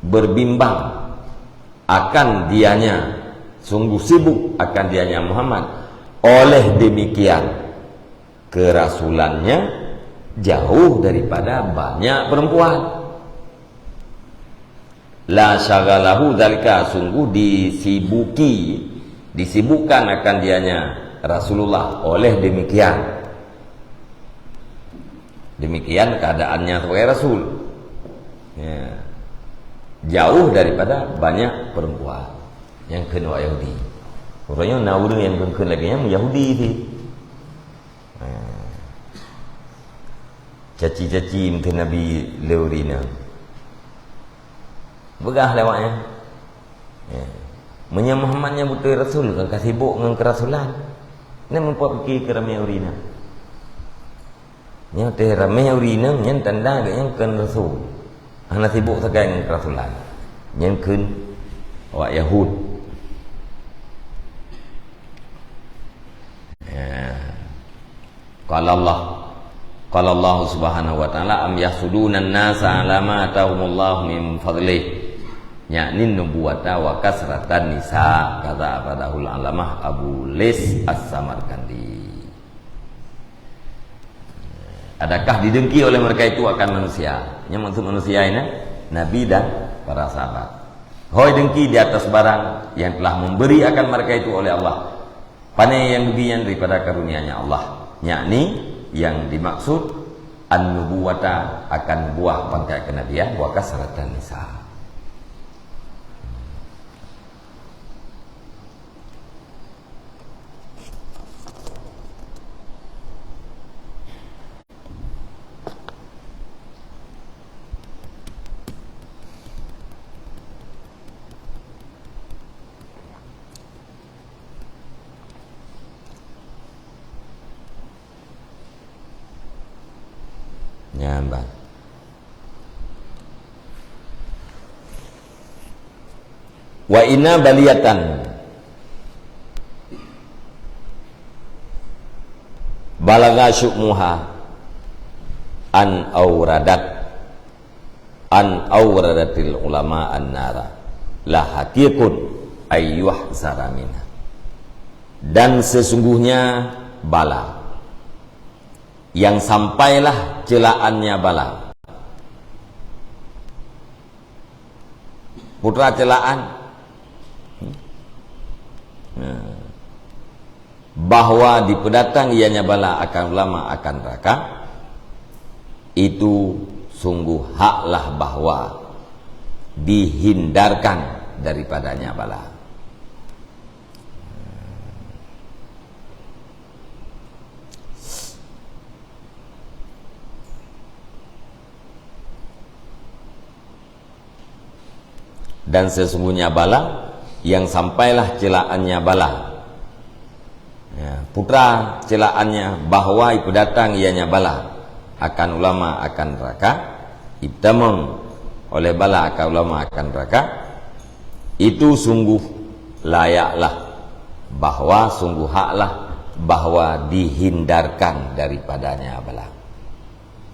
berbimbang akan dianya, sungguh sibuk akan dianya Muhammad. Oleh demikian, kerasulannya jauh daripada banyak perempuan. La syaghalahu dzalika, sungguh disibuki, disibukkan akan dianya Rasulullah oleh demikian. Demikian keadaannya sebagai rasul. Ya. Jauh daripada banyak perempuan nyang kheun awak Yahudi. Uroe nyoe na ureuëng nyang kheun lagée nyan Yahudi sih. Ha. Caci-caci meuteun Nabi lé ureuëng inong. Peugah lé awaknyan. Ya. Meunyoe Muhammad nyan beutôi rasul, kan ka sibok ngon keurasulan. Nyan meupat pike keu ramé ureuëng inong. Nyoe teuh ramé ureuëng inong nyan tanda geuh nyan kon rasul. Hana sibok sagai ngon keurasulan. Nyan kheun awak Yahud. Ya. Qala Allah, qala Allah Subhanahu wa Ta'ala, "Am yahsuduna an-nasa 'ala ma atahumullahu min fadlih, yakni nubuwata wa kasratan nisa," kata Abadahul Alamah Abu Lis As-Samarkandi. Adakah didengki oleh mereka itu akan manusia? Yang maksud manusia ini Nabi dan para sahabat. Hôi dengki di atas barang yang telah memberi akan mereka itu oleh Allah. Pane nyang geubi nyan daripada karunia-Nya Allah, yakni nyang dimaksud an-nubuwata, akan buah pangkat kenabian, wa kasratan nisa. Nyan ban. Wa inna baliyatan balagha syu'muha an auradat, an auradatil ulama an-nara, la haqiqun ayyuhzara minha. Dan sesungguhnya bala yang sampailah celaannya bala. Putra celaan. Nah. Bahwa dipeudatang ianya bala akan ulama akan neraka, itu sungguh haklah bahwa dihindarkan daripadanya bala. Dan sesungguhnya bala yang sampailah celaannya bala, ya, putra celaannya, bahwa ipeudatang ianya bala akan ulama akan neraka, itamong oleh bala akan ulama akan neraka, itu sungguh layaklah, bahwa sungguh haklah, bahwa dihindarkan daripadanya bala.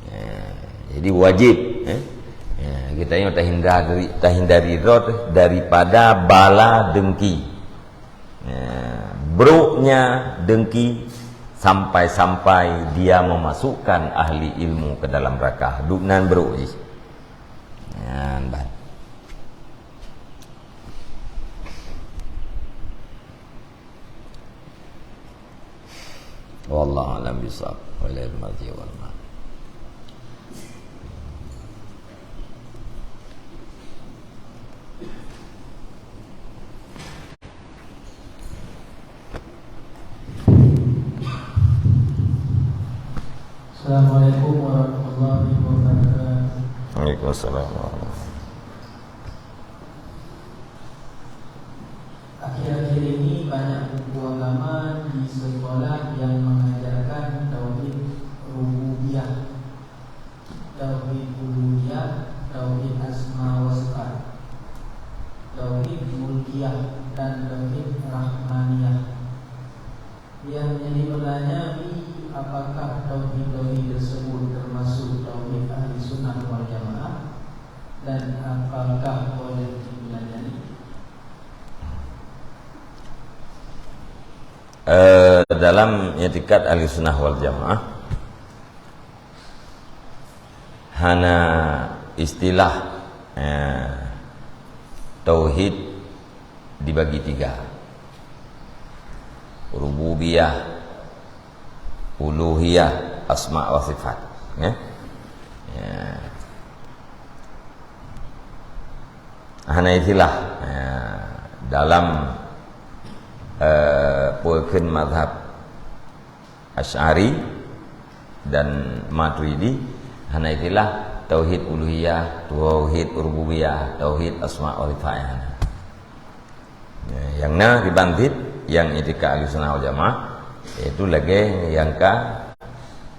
Ya, jadi wajib, eh. Ya, kita nyoe tahindari, tahindari droe daripada bala dengki. Ya, broknya dengki sampai-sampai dia memasukkan ahli ilmu ke dalam neraka. Dunan brok jih. Nyan ban. Wallahu a'lam bishawab. Wa ilaihi marji' wal ma'ab. Assalamualaikum warahmatullahi wabarakatuh. Waalaikumsalam warahmatullahi wabarakatuh. Akhir-akhir ini banyak buku agama di sekolah yang mengajarkan tauhid rububiyah, tauhid uluhiyah, tauhid asma wa sifat, tauhid mulkiyah, dan tauhid rahmaniyah. Yang jadi bertanya, apakah tauhid-tauhid tersebut termasuk tauhid Ahli Sunnah wal Jamaah? Dan apakah boleh dipelajari? Eh, dalam i'tikad Ahli Sunnah wal Jamaah, Hana istilah, eh, tauhid dibagi tiga. Rububiyah, uluhiyah, asma wa sifat. Ya. Ya. Hana istilah, ya, dalam, eh, peue kheun mazhab Asy'ari dan Maturidi, hana istilah tauhid uluhiyah, tauhid rububiyah, tauhid asma wa sifat, hana. Ya, nyang na kiban cit, nyang itikad Ahlussunnah wal Jamaah, yaitu lagèe nyang ka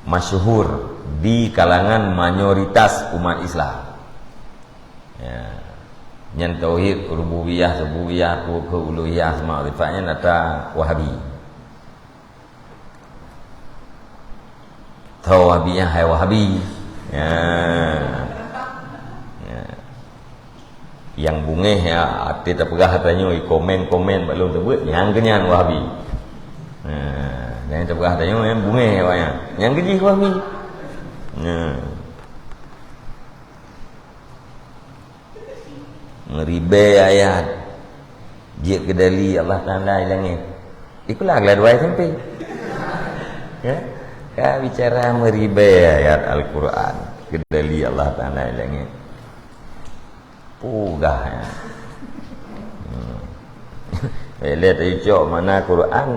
masyhur di kalangan mayoritas umat Islam. Ya. Nyan tauhid rububiyah, rububiyah, tauhid uluhiyah, asma wa sifat nyan ata Wahabi. Tho Wahabi nyan hai Wahabi. Ya. Ya. Nyang beungéh ya, até tapeugah tanyoe, komen-komen bak lôn teubiet, nyang keunyan Wahabi. Ya. Nyang tapeugah tanyoe, nyang beungéh awaknyan. Nyang keujih Wahabi. Ya. Meuribèe ayat jeuet keu dali Allah Taala di langèt. Ikulah glah dua S M P. Ya? Ka bicara meuribèe ayat Al-Quran keu dali Allah Taala di langèt. Peugah, ya. Hmm. Lé teucok makna Quran,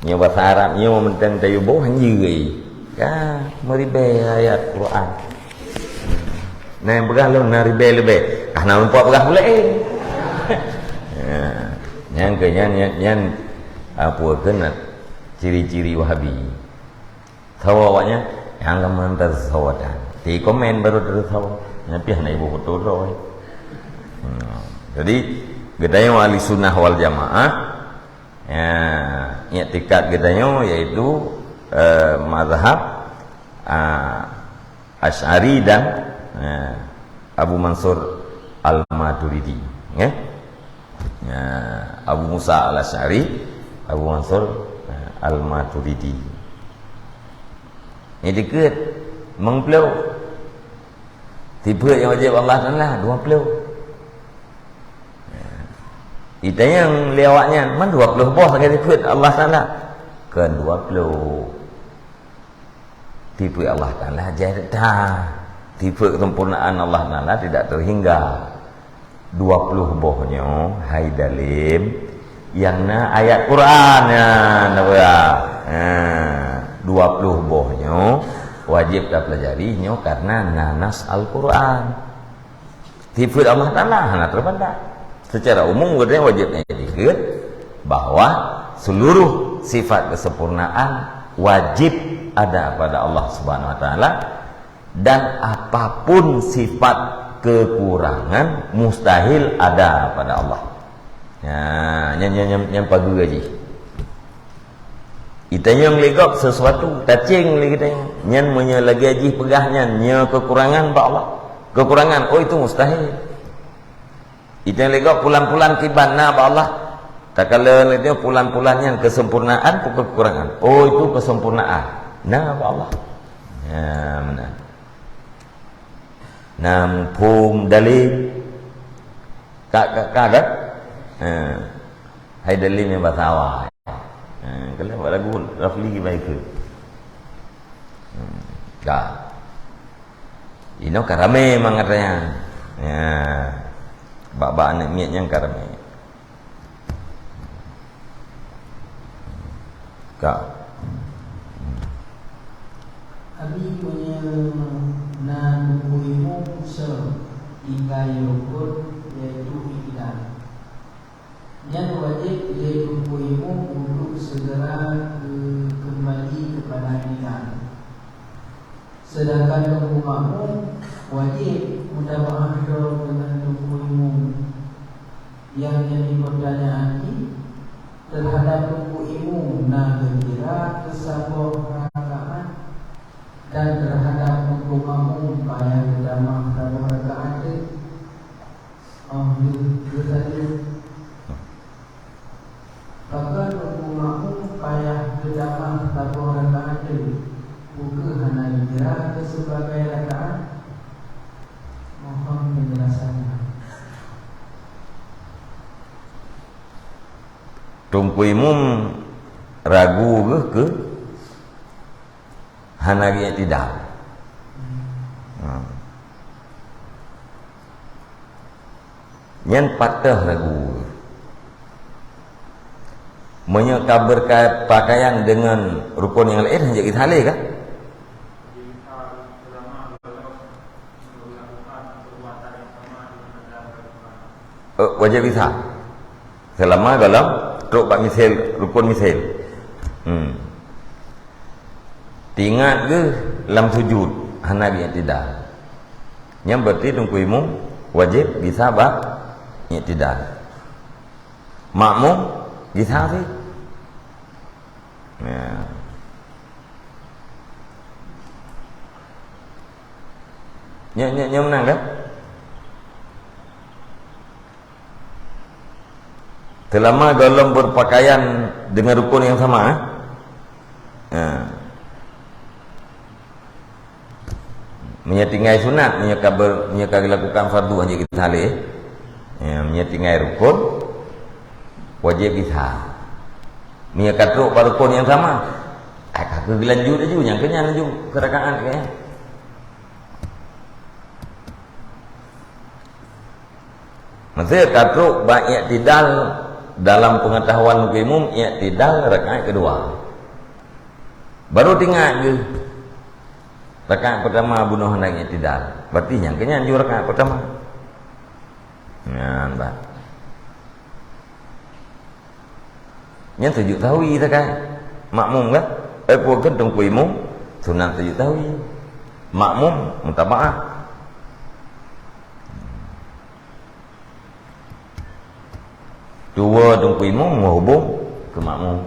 nyoe basa Arab, nyoe mantong tayue boh hanjeuet. Ka meuribèe ayat Quran. Nah, nyang peugah lôn na ribèe leubeh. Ka na lumpah peugah pula, eh. Ya. Nyang keu nyan, nyan, nyan, apa keunan ciri-ciri Wahabi. Sawa awaknyan, nyang ka mantong sawa dan. Di komen baru terus sawa. Nyan pih na ibu foto droe. Hmm. Jadi, geutanyoe Ahli Sunnah wal Jamaah, ya, iktikad geutanyoe yaitu, eh, mazhab, ah, Asy'ari dan, eh, Abu Mansur Al-Maturidi, ya. Ya, Abu Musa Al-Asy'ari, Abu Mansur, eh, Al-Maturidi. Nyan dikeue meung ploh. Sifeut nyang wajéb Allah Taala dua ploh. Ya. Itanyong lé awaknyan, man dua ploh boh sagai sifeut Allah Taala? Kon dua ploh. Sifeut Allah Taala jai that. Sifeut kesempurnaan Allah Taala tidak terhingga. Dua ploh boh nyoe, hai dalem, nyang na ayat Quran nyan, na peugah. Ha, dua ploh boh nyoe wajéb tapeulajari nyoe karena na nas Al-Quran. Sifeut Allah Taala hana teubantah. Secara umum, geutanyoe wajéb iktikad bahwa seluruh sifat kesempurnaan wajib ada pada Allah Subhanahu Wa Taala, dan apapun sifat kekurangan mustahil ada pada Allah. Ya, nyan, nyan, nyan, nyan pageue jih. Itanyong lé gob sesuatu, tacéng lé geutanyoe. Nyan meunyoe lagèe jih peugah nyan, nyoe kekurangan bak Allah. Kekurangan, oh, itu mustahil. Itanyong lé gob pulan-pulan kiban na bak Allah. Takalon lé nyoe pulan-pulan nyan kesempurnaan bukan kekurangan. Oh, itu kesempurnaan. Na bak Allah. Ya, meunan. Na muphom dalem. Ka, ka, ka, kan? Ha. Hai dalem nyang basa awai. Ha, kalau buat lagu Rafli baik ke? Hmm. Ka. Inoe ka ramé mangat nyan. Ya. Bak-bak aneuk miet nyan ka ramé. Ka. Abi meunyoe na tuku imum seuh tinggai rukon, yaitu iktidal. Nyan wajéb lé tuku imum untuk segera ke-, kembali kepada iktidal. Sedangkan tuku makmum wajéb mutaba'ah droe deungon tuku imum. Nyang jadi pertanyaan jih, terhadap tuku imum na geukira keu saboh rakaat dan terhadap tuku makmum payah geutamah saboh rakaat teuh? Oh, lheueh geutanyoe, pakon tuku makmum payah geutamah saboh rakaat teuh, peu kheueh hana geukira keu sibagai rakaat? Teungku imum ragu geuh keu hana geuiktidal. Ha. Nyan patéh ragu. Meunyoe ka berka-, pakaian deungon rukon nyang laén, hana jeuet geusaleh kah? Eh, wajéb gisa. Seulama gohlom trok bak misil, rukon misil. Hmm. Teuingat geuh lam sujud, hana geuiktidal. Nyan berarti teungku imum wajéb gisa bak iktidal. Makmum gisa sit. Ya. Nyoe, nyoe, nyoe meunan kan? Seulama gohlom berpakaian dengan rukun yang sama, eh? Ya. Meunyoe tinggai sunat, meunyoe ka ber-, meunyoe ka geulakukan fardu, hana jeuet gisa saleh. Ya, meunyoe tinggai rukun, wajéb gisa. Meunyoe ka trok bak rukun nyang sama, ai ka keuh geulanjut laju, nyang keu nyan laju keu rakaat keu nyan. Maksudnya ka trok bak iktidal, dalam pengetahuan teungku imum, iktidal rakaat keudua. Baru teuingat geuh, rakaat pertama bunoe hana iktidal. Berarti nyang keu nyan laju rakaat pertama. Nyan bah. Nyan sujud sahwi sakai. Makmum kan? Eh, peue kheun teungku imum, sunat sujud sahwi. Makmum, mutabaah. Tuwoe teungku imum meuhubong keu makmum.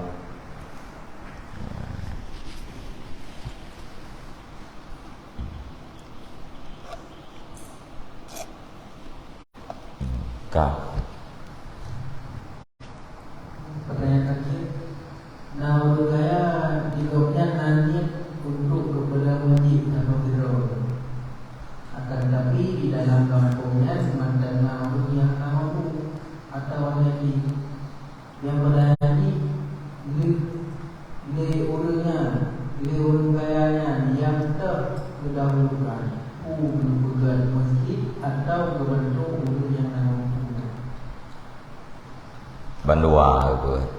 Ka. Pertanyaan terakhir, na ureuëng kaya di gobnyan na niet untuk geupeuleueh masjid atau sidroe. Akan tetapi, di dalam gampông nyan mantong na ureuëng nyang na mampu atawa hana jih. Nyang peureulée jih lé, lé ureuëng nyan, lé ureuëng kaya nyan nyang teuh geudahulukan, peue geupeugét masjid atawa geubantu ureuëng nyang na mampu nyan. Bandua geupeugét.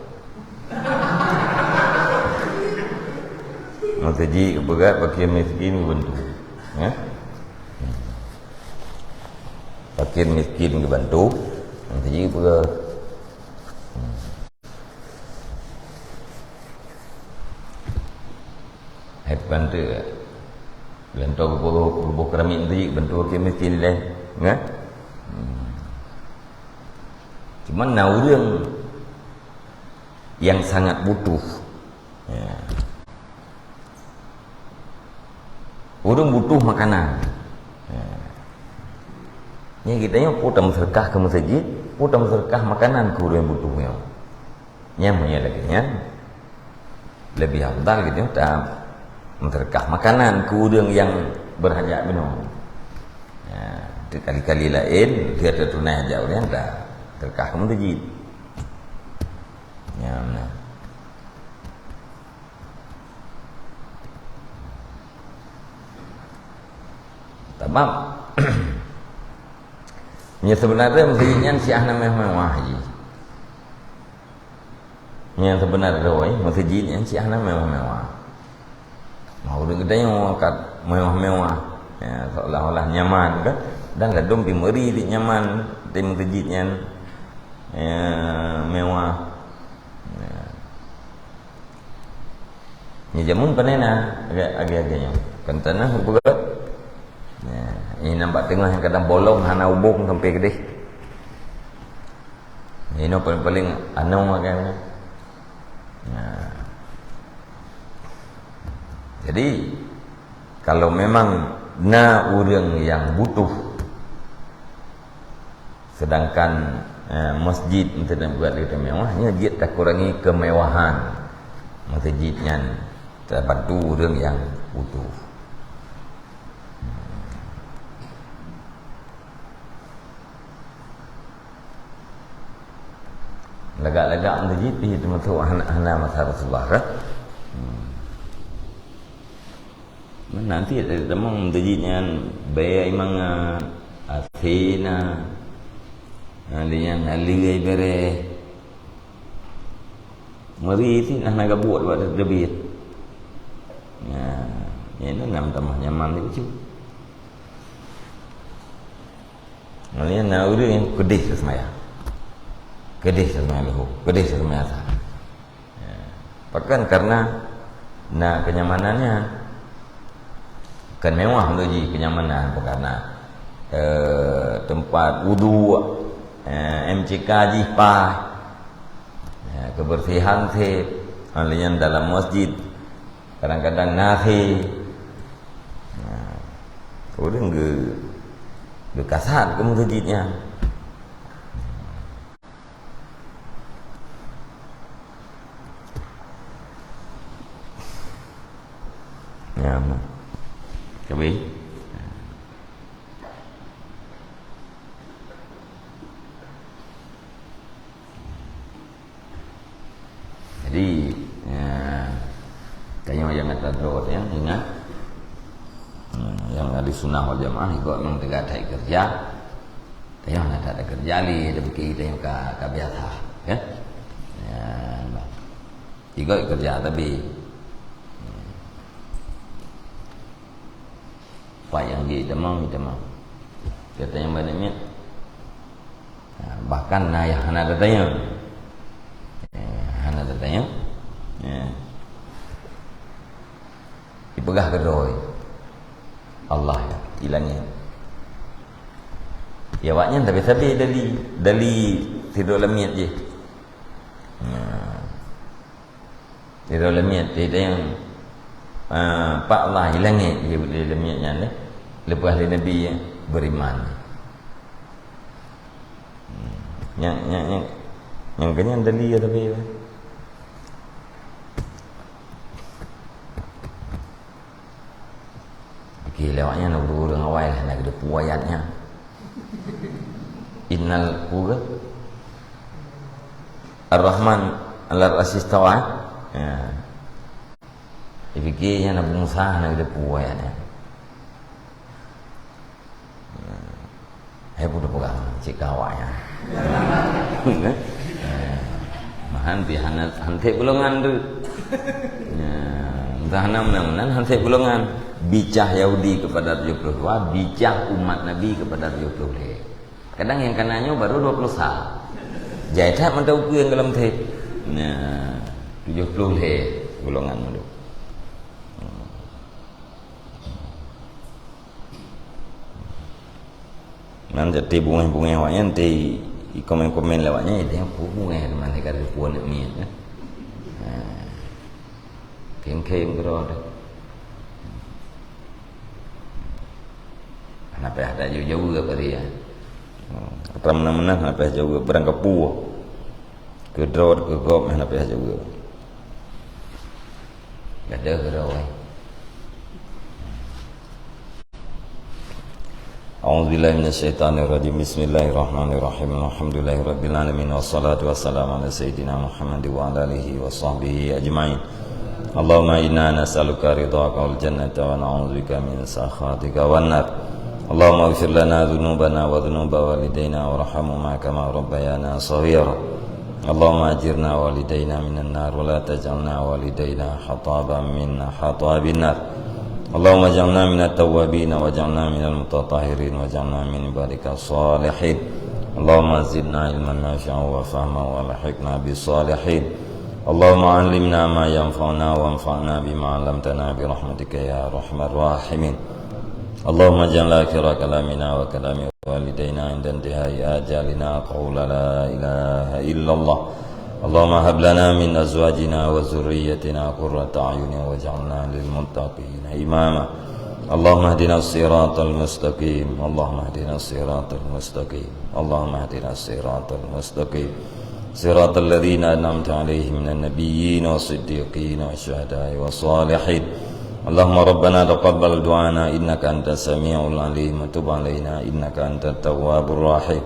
Meuseujid geupeugét, fakir miskin geubantu. Ya? Fakir miskin geubantu, meuseujid geupeugét. Hai bantu. Lantau geuboh, geuboh keramik tadi, bantu fakir miskin laén, kan? Hmm. Cuman na ureuëng yang sangat butuh. Ya. Ureuëng butuh makanan. Ya. Nyan geutanyoe peue tameuseudeukah keu meuseujid, peue tameuseudeukah makanan keu ureuëng butuh nyoe. Nyan meunyoe lagée nyan, leubeh afdal geutanyoe tameuseudeukah makanan keu ureuëng nyang berhajat bunoe. Ya, kali-kali laén, dia teutunai hajat ureuëng, tameuseudeukah keu meuseujid. Nyan, nah. Tamam. Nyan seubeunarjih meuseujid nyan si hana mewah-mewah jih. Nyan seubeunarjih meuseujid nyan si hana mewah-mewah. Mau ureuëng geutanyoe ka mewah-mewah. Ya, seolah-olah nyaman kan. Dan ladom pimeuri di nyaman di meuseujid nyan. Ya, mewah. Ya. Nyoe jameun pane na, agée-agée nyoe. Kan tanah beugét. Nah, ini nampak teungoh nyang kadang bolong hana ubong sampai keudeh. Ini paling-paling anoe agée. Nah. Jadi, kalau memang na ureuëng nyang butuh, sedangkan, eh, masjid meuteumé buet lé mewah, nyoe jeuet takurangi kemewahan masjid nyan, tabantu ureuëng nyang butuh. Lagak-lagak meuseujid pih teumasok hana, hana masa Rasulullah, kan? Hmm. Nanti ada tamong meuseujid nyan, bèe mangat, asèe na, ha, lheuh nyan na lheuh ai bèrèh. Meuri sit hana gabuet bak teubiet. Nah, nyan na meutamah nyaman di ucu. Nyan na ureueng nyang keudeh seumayang. Keudeh seumayang leuhô, keudeh seumayang asar. Ya. Pakon? Karena na kenyamanan nyan. Kan mewah untuk jih kenyamanan, bukan na, eh, tempat wudhu, eh, M C K jih paih. Ya, kebersihan sép. Hal nyan dalam masjid. Kadang-kadang na asèe. Nah, ureueng geu-, geukasat keu meuseujid nyan. Ya, nah. Ka abéh? Jadi, ya, tanyoe nyang ata droe, ya, ingat. Hmm, nyang ahli sunnah wal jamaah, ikot memang teuga that keureuja. Tanyoe hana that keureuja lé, tapi tanyoe ka, ka biasa, ya. Ya, bah. Ikot keureuja, tapi, ya. Pat nyang jeuet tamong, jeuet tamong. Gata nyang bak miet. Ha, bahkan na nyang hana tatanyong. Eh, hana tatanyong. Ya. Ipeugah keudroe. Allah ya, di langét. Ya, awaknyan tapi sabe dali, dali sidroe lam miet jih. Nah. Di dalam miet, di dalam, ah, Pak Allah di langét, di, di dalam miet nyan, eh. Lepas lé Nabi, eh, beriman. Hmm. Nyang, nyang, nyang, nyang keunyan dali ya, tapi, eh. Oke, lewat nyan ureueng-ureueng awai lah, nak keudeue peue ayat nyan. Innal, peue ke? Ar-Rahman 'alal 'arsy istawa, eh? Ya. Dipike nyan Nabi Musa hana geuteupeue ayat nyan. Hai, peue teupeugah cit ka awak nyan. Eh, mahan pih hana, han sép golongan tu. Ya, entah hana meunan-meunan han sép golongan. Bicah Yahudi kepada tujuh puluh dua, bicah umat Nabi kepada tujuh puluh lhèe. Kadang nyang kana nyoe baru dua puluh sa. Jai that mata ukeue nyang goh lom thép. Nah, tujoh ploh lhèe golongan mandum. Nan jadi bungéh-bungéh awak nyan, di komen-komen lé awak nyan, di bungéh teuma ka lheueh puon miet, eh. Nah. Khém-khém keudroe teuh. Hana payah tajaweueb bari nyan. Hmm, atra meunan-meunan hana payah jaweueb, barang kapeue. Keudroe keu gob hana payah jaweueb. Gadoh keudroe. A'udzubillahi minasyaitonirrajim. Bismillahirrahmanirrahim. Alhamdulillahirabbil alamin. Wassalatu wassalamu ala sayyidina Muhammad wa ala alihi wa sahbihi ajmain. Allahumma inna nas'aluka ridhaka wal jannata wa na'udzubika min sakhatika wan nar. Allahumma ighfir lana dzunubana wa dzunuba walidaina warhamhuma kama rabbayana shaghira. Allahumma ajirna walidaina minan nar wa la taj'alna walidaina hataban min hatabin nar. Allahumma ij'alna minat tawwabin waj'alna minal mutatahhirin waj'alna min ibadika shalihin. Allahumma zidna ilman nafi'an wa fahman wa alhiqna bis shalihin. Allahumma 'allimna ma yanfa'una wanfa'na bima 'allamtana bi rahmatika ya arhamar rahimin. Allahumma ij'al akhira kalamina wa kalami walidaina 'inda intihai ajalina qaula la ilaha illallah. Allahumma hab lana min azwajina wa dzurriyyatina qurrata a'yunin waj'alna lil muttaqina imama. Allahumma ihdinas siratal mustaqim. Allahumma ihdinas siratal mustaqim. Allahumma ihdinas siratal mustaqim. Siratal ladzina an'amta 'alaihim minan nabiyyin was siddiqin wasy syuhada'i was shalihin. Allahumma rabbana taqabbal du'ana innaka antas samiul alim wa tub 'alaina innaka antat tawwabur rahim.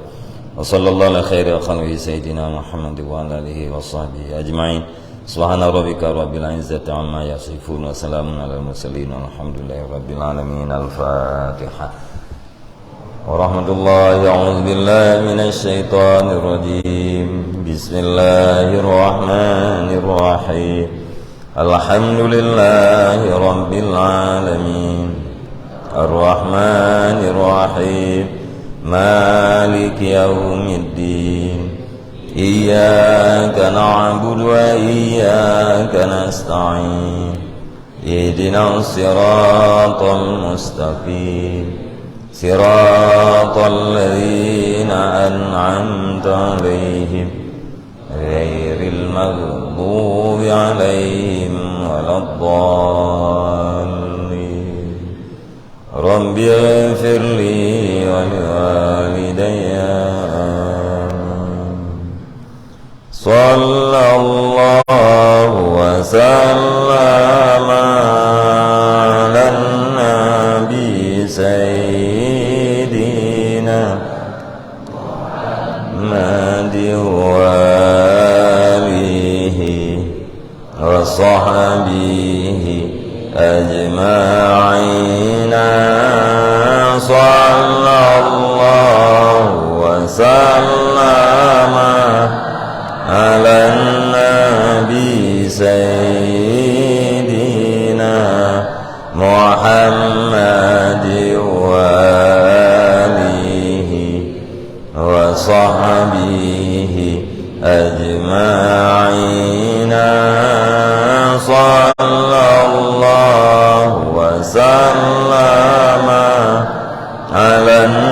Wa sallallahu ala khairi khalqihi sayyidina Muhammad wa ala alihi wa sahbihi ajma'in. Subhana rabbika rabbil izzati amma yasifun, wa salamun alal mursalin, walhamdulillahi rabbil alamin. Al-Fatihah. Warahmatullahi, a'udzu billahi minasy syaithanir rajim. Bismillahirrahmanirrahim. Alhamdulillahi rabbil alamin. Arrahmanirrahim. Maliki yaumiddin. Iyyaka na'budu wa iyyaka nasta'in. Ihdinas siratal mustaqim. Siratal ladzina an'amta 'alaihim, ghairil maghdubi 'alaihim waladdallin. Rabbighfirli wa liwalidayya. Amin. Sallallahu wa sallama 'alan nabi sayyidina Muhammadin wa alihi wa sahbihi ajma'in. Sallallahu wa sallama 'alan nabi sayyidina Muhammadin wa alihi wa sahbihi ajma'in. Sallallahu wa sallama 'alan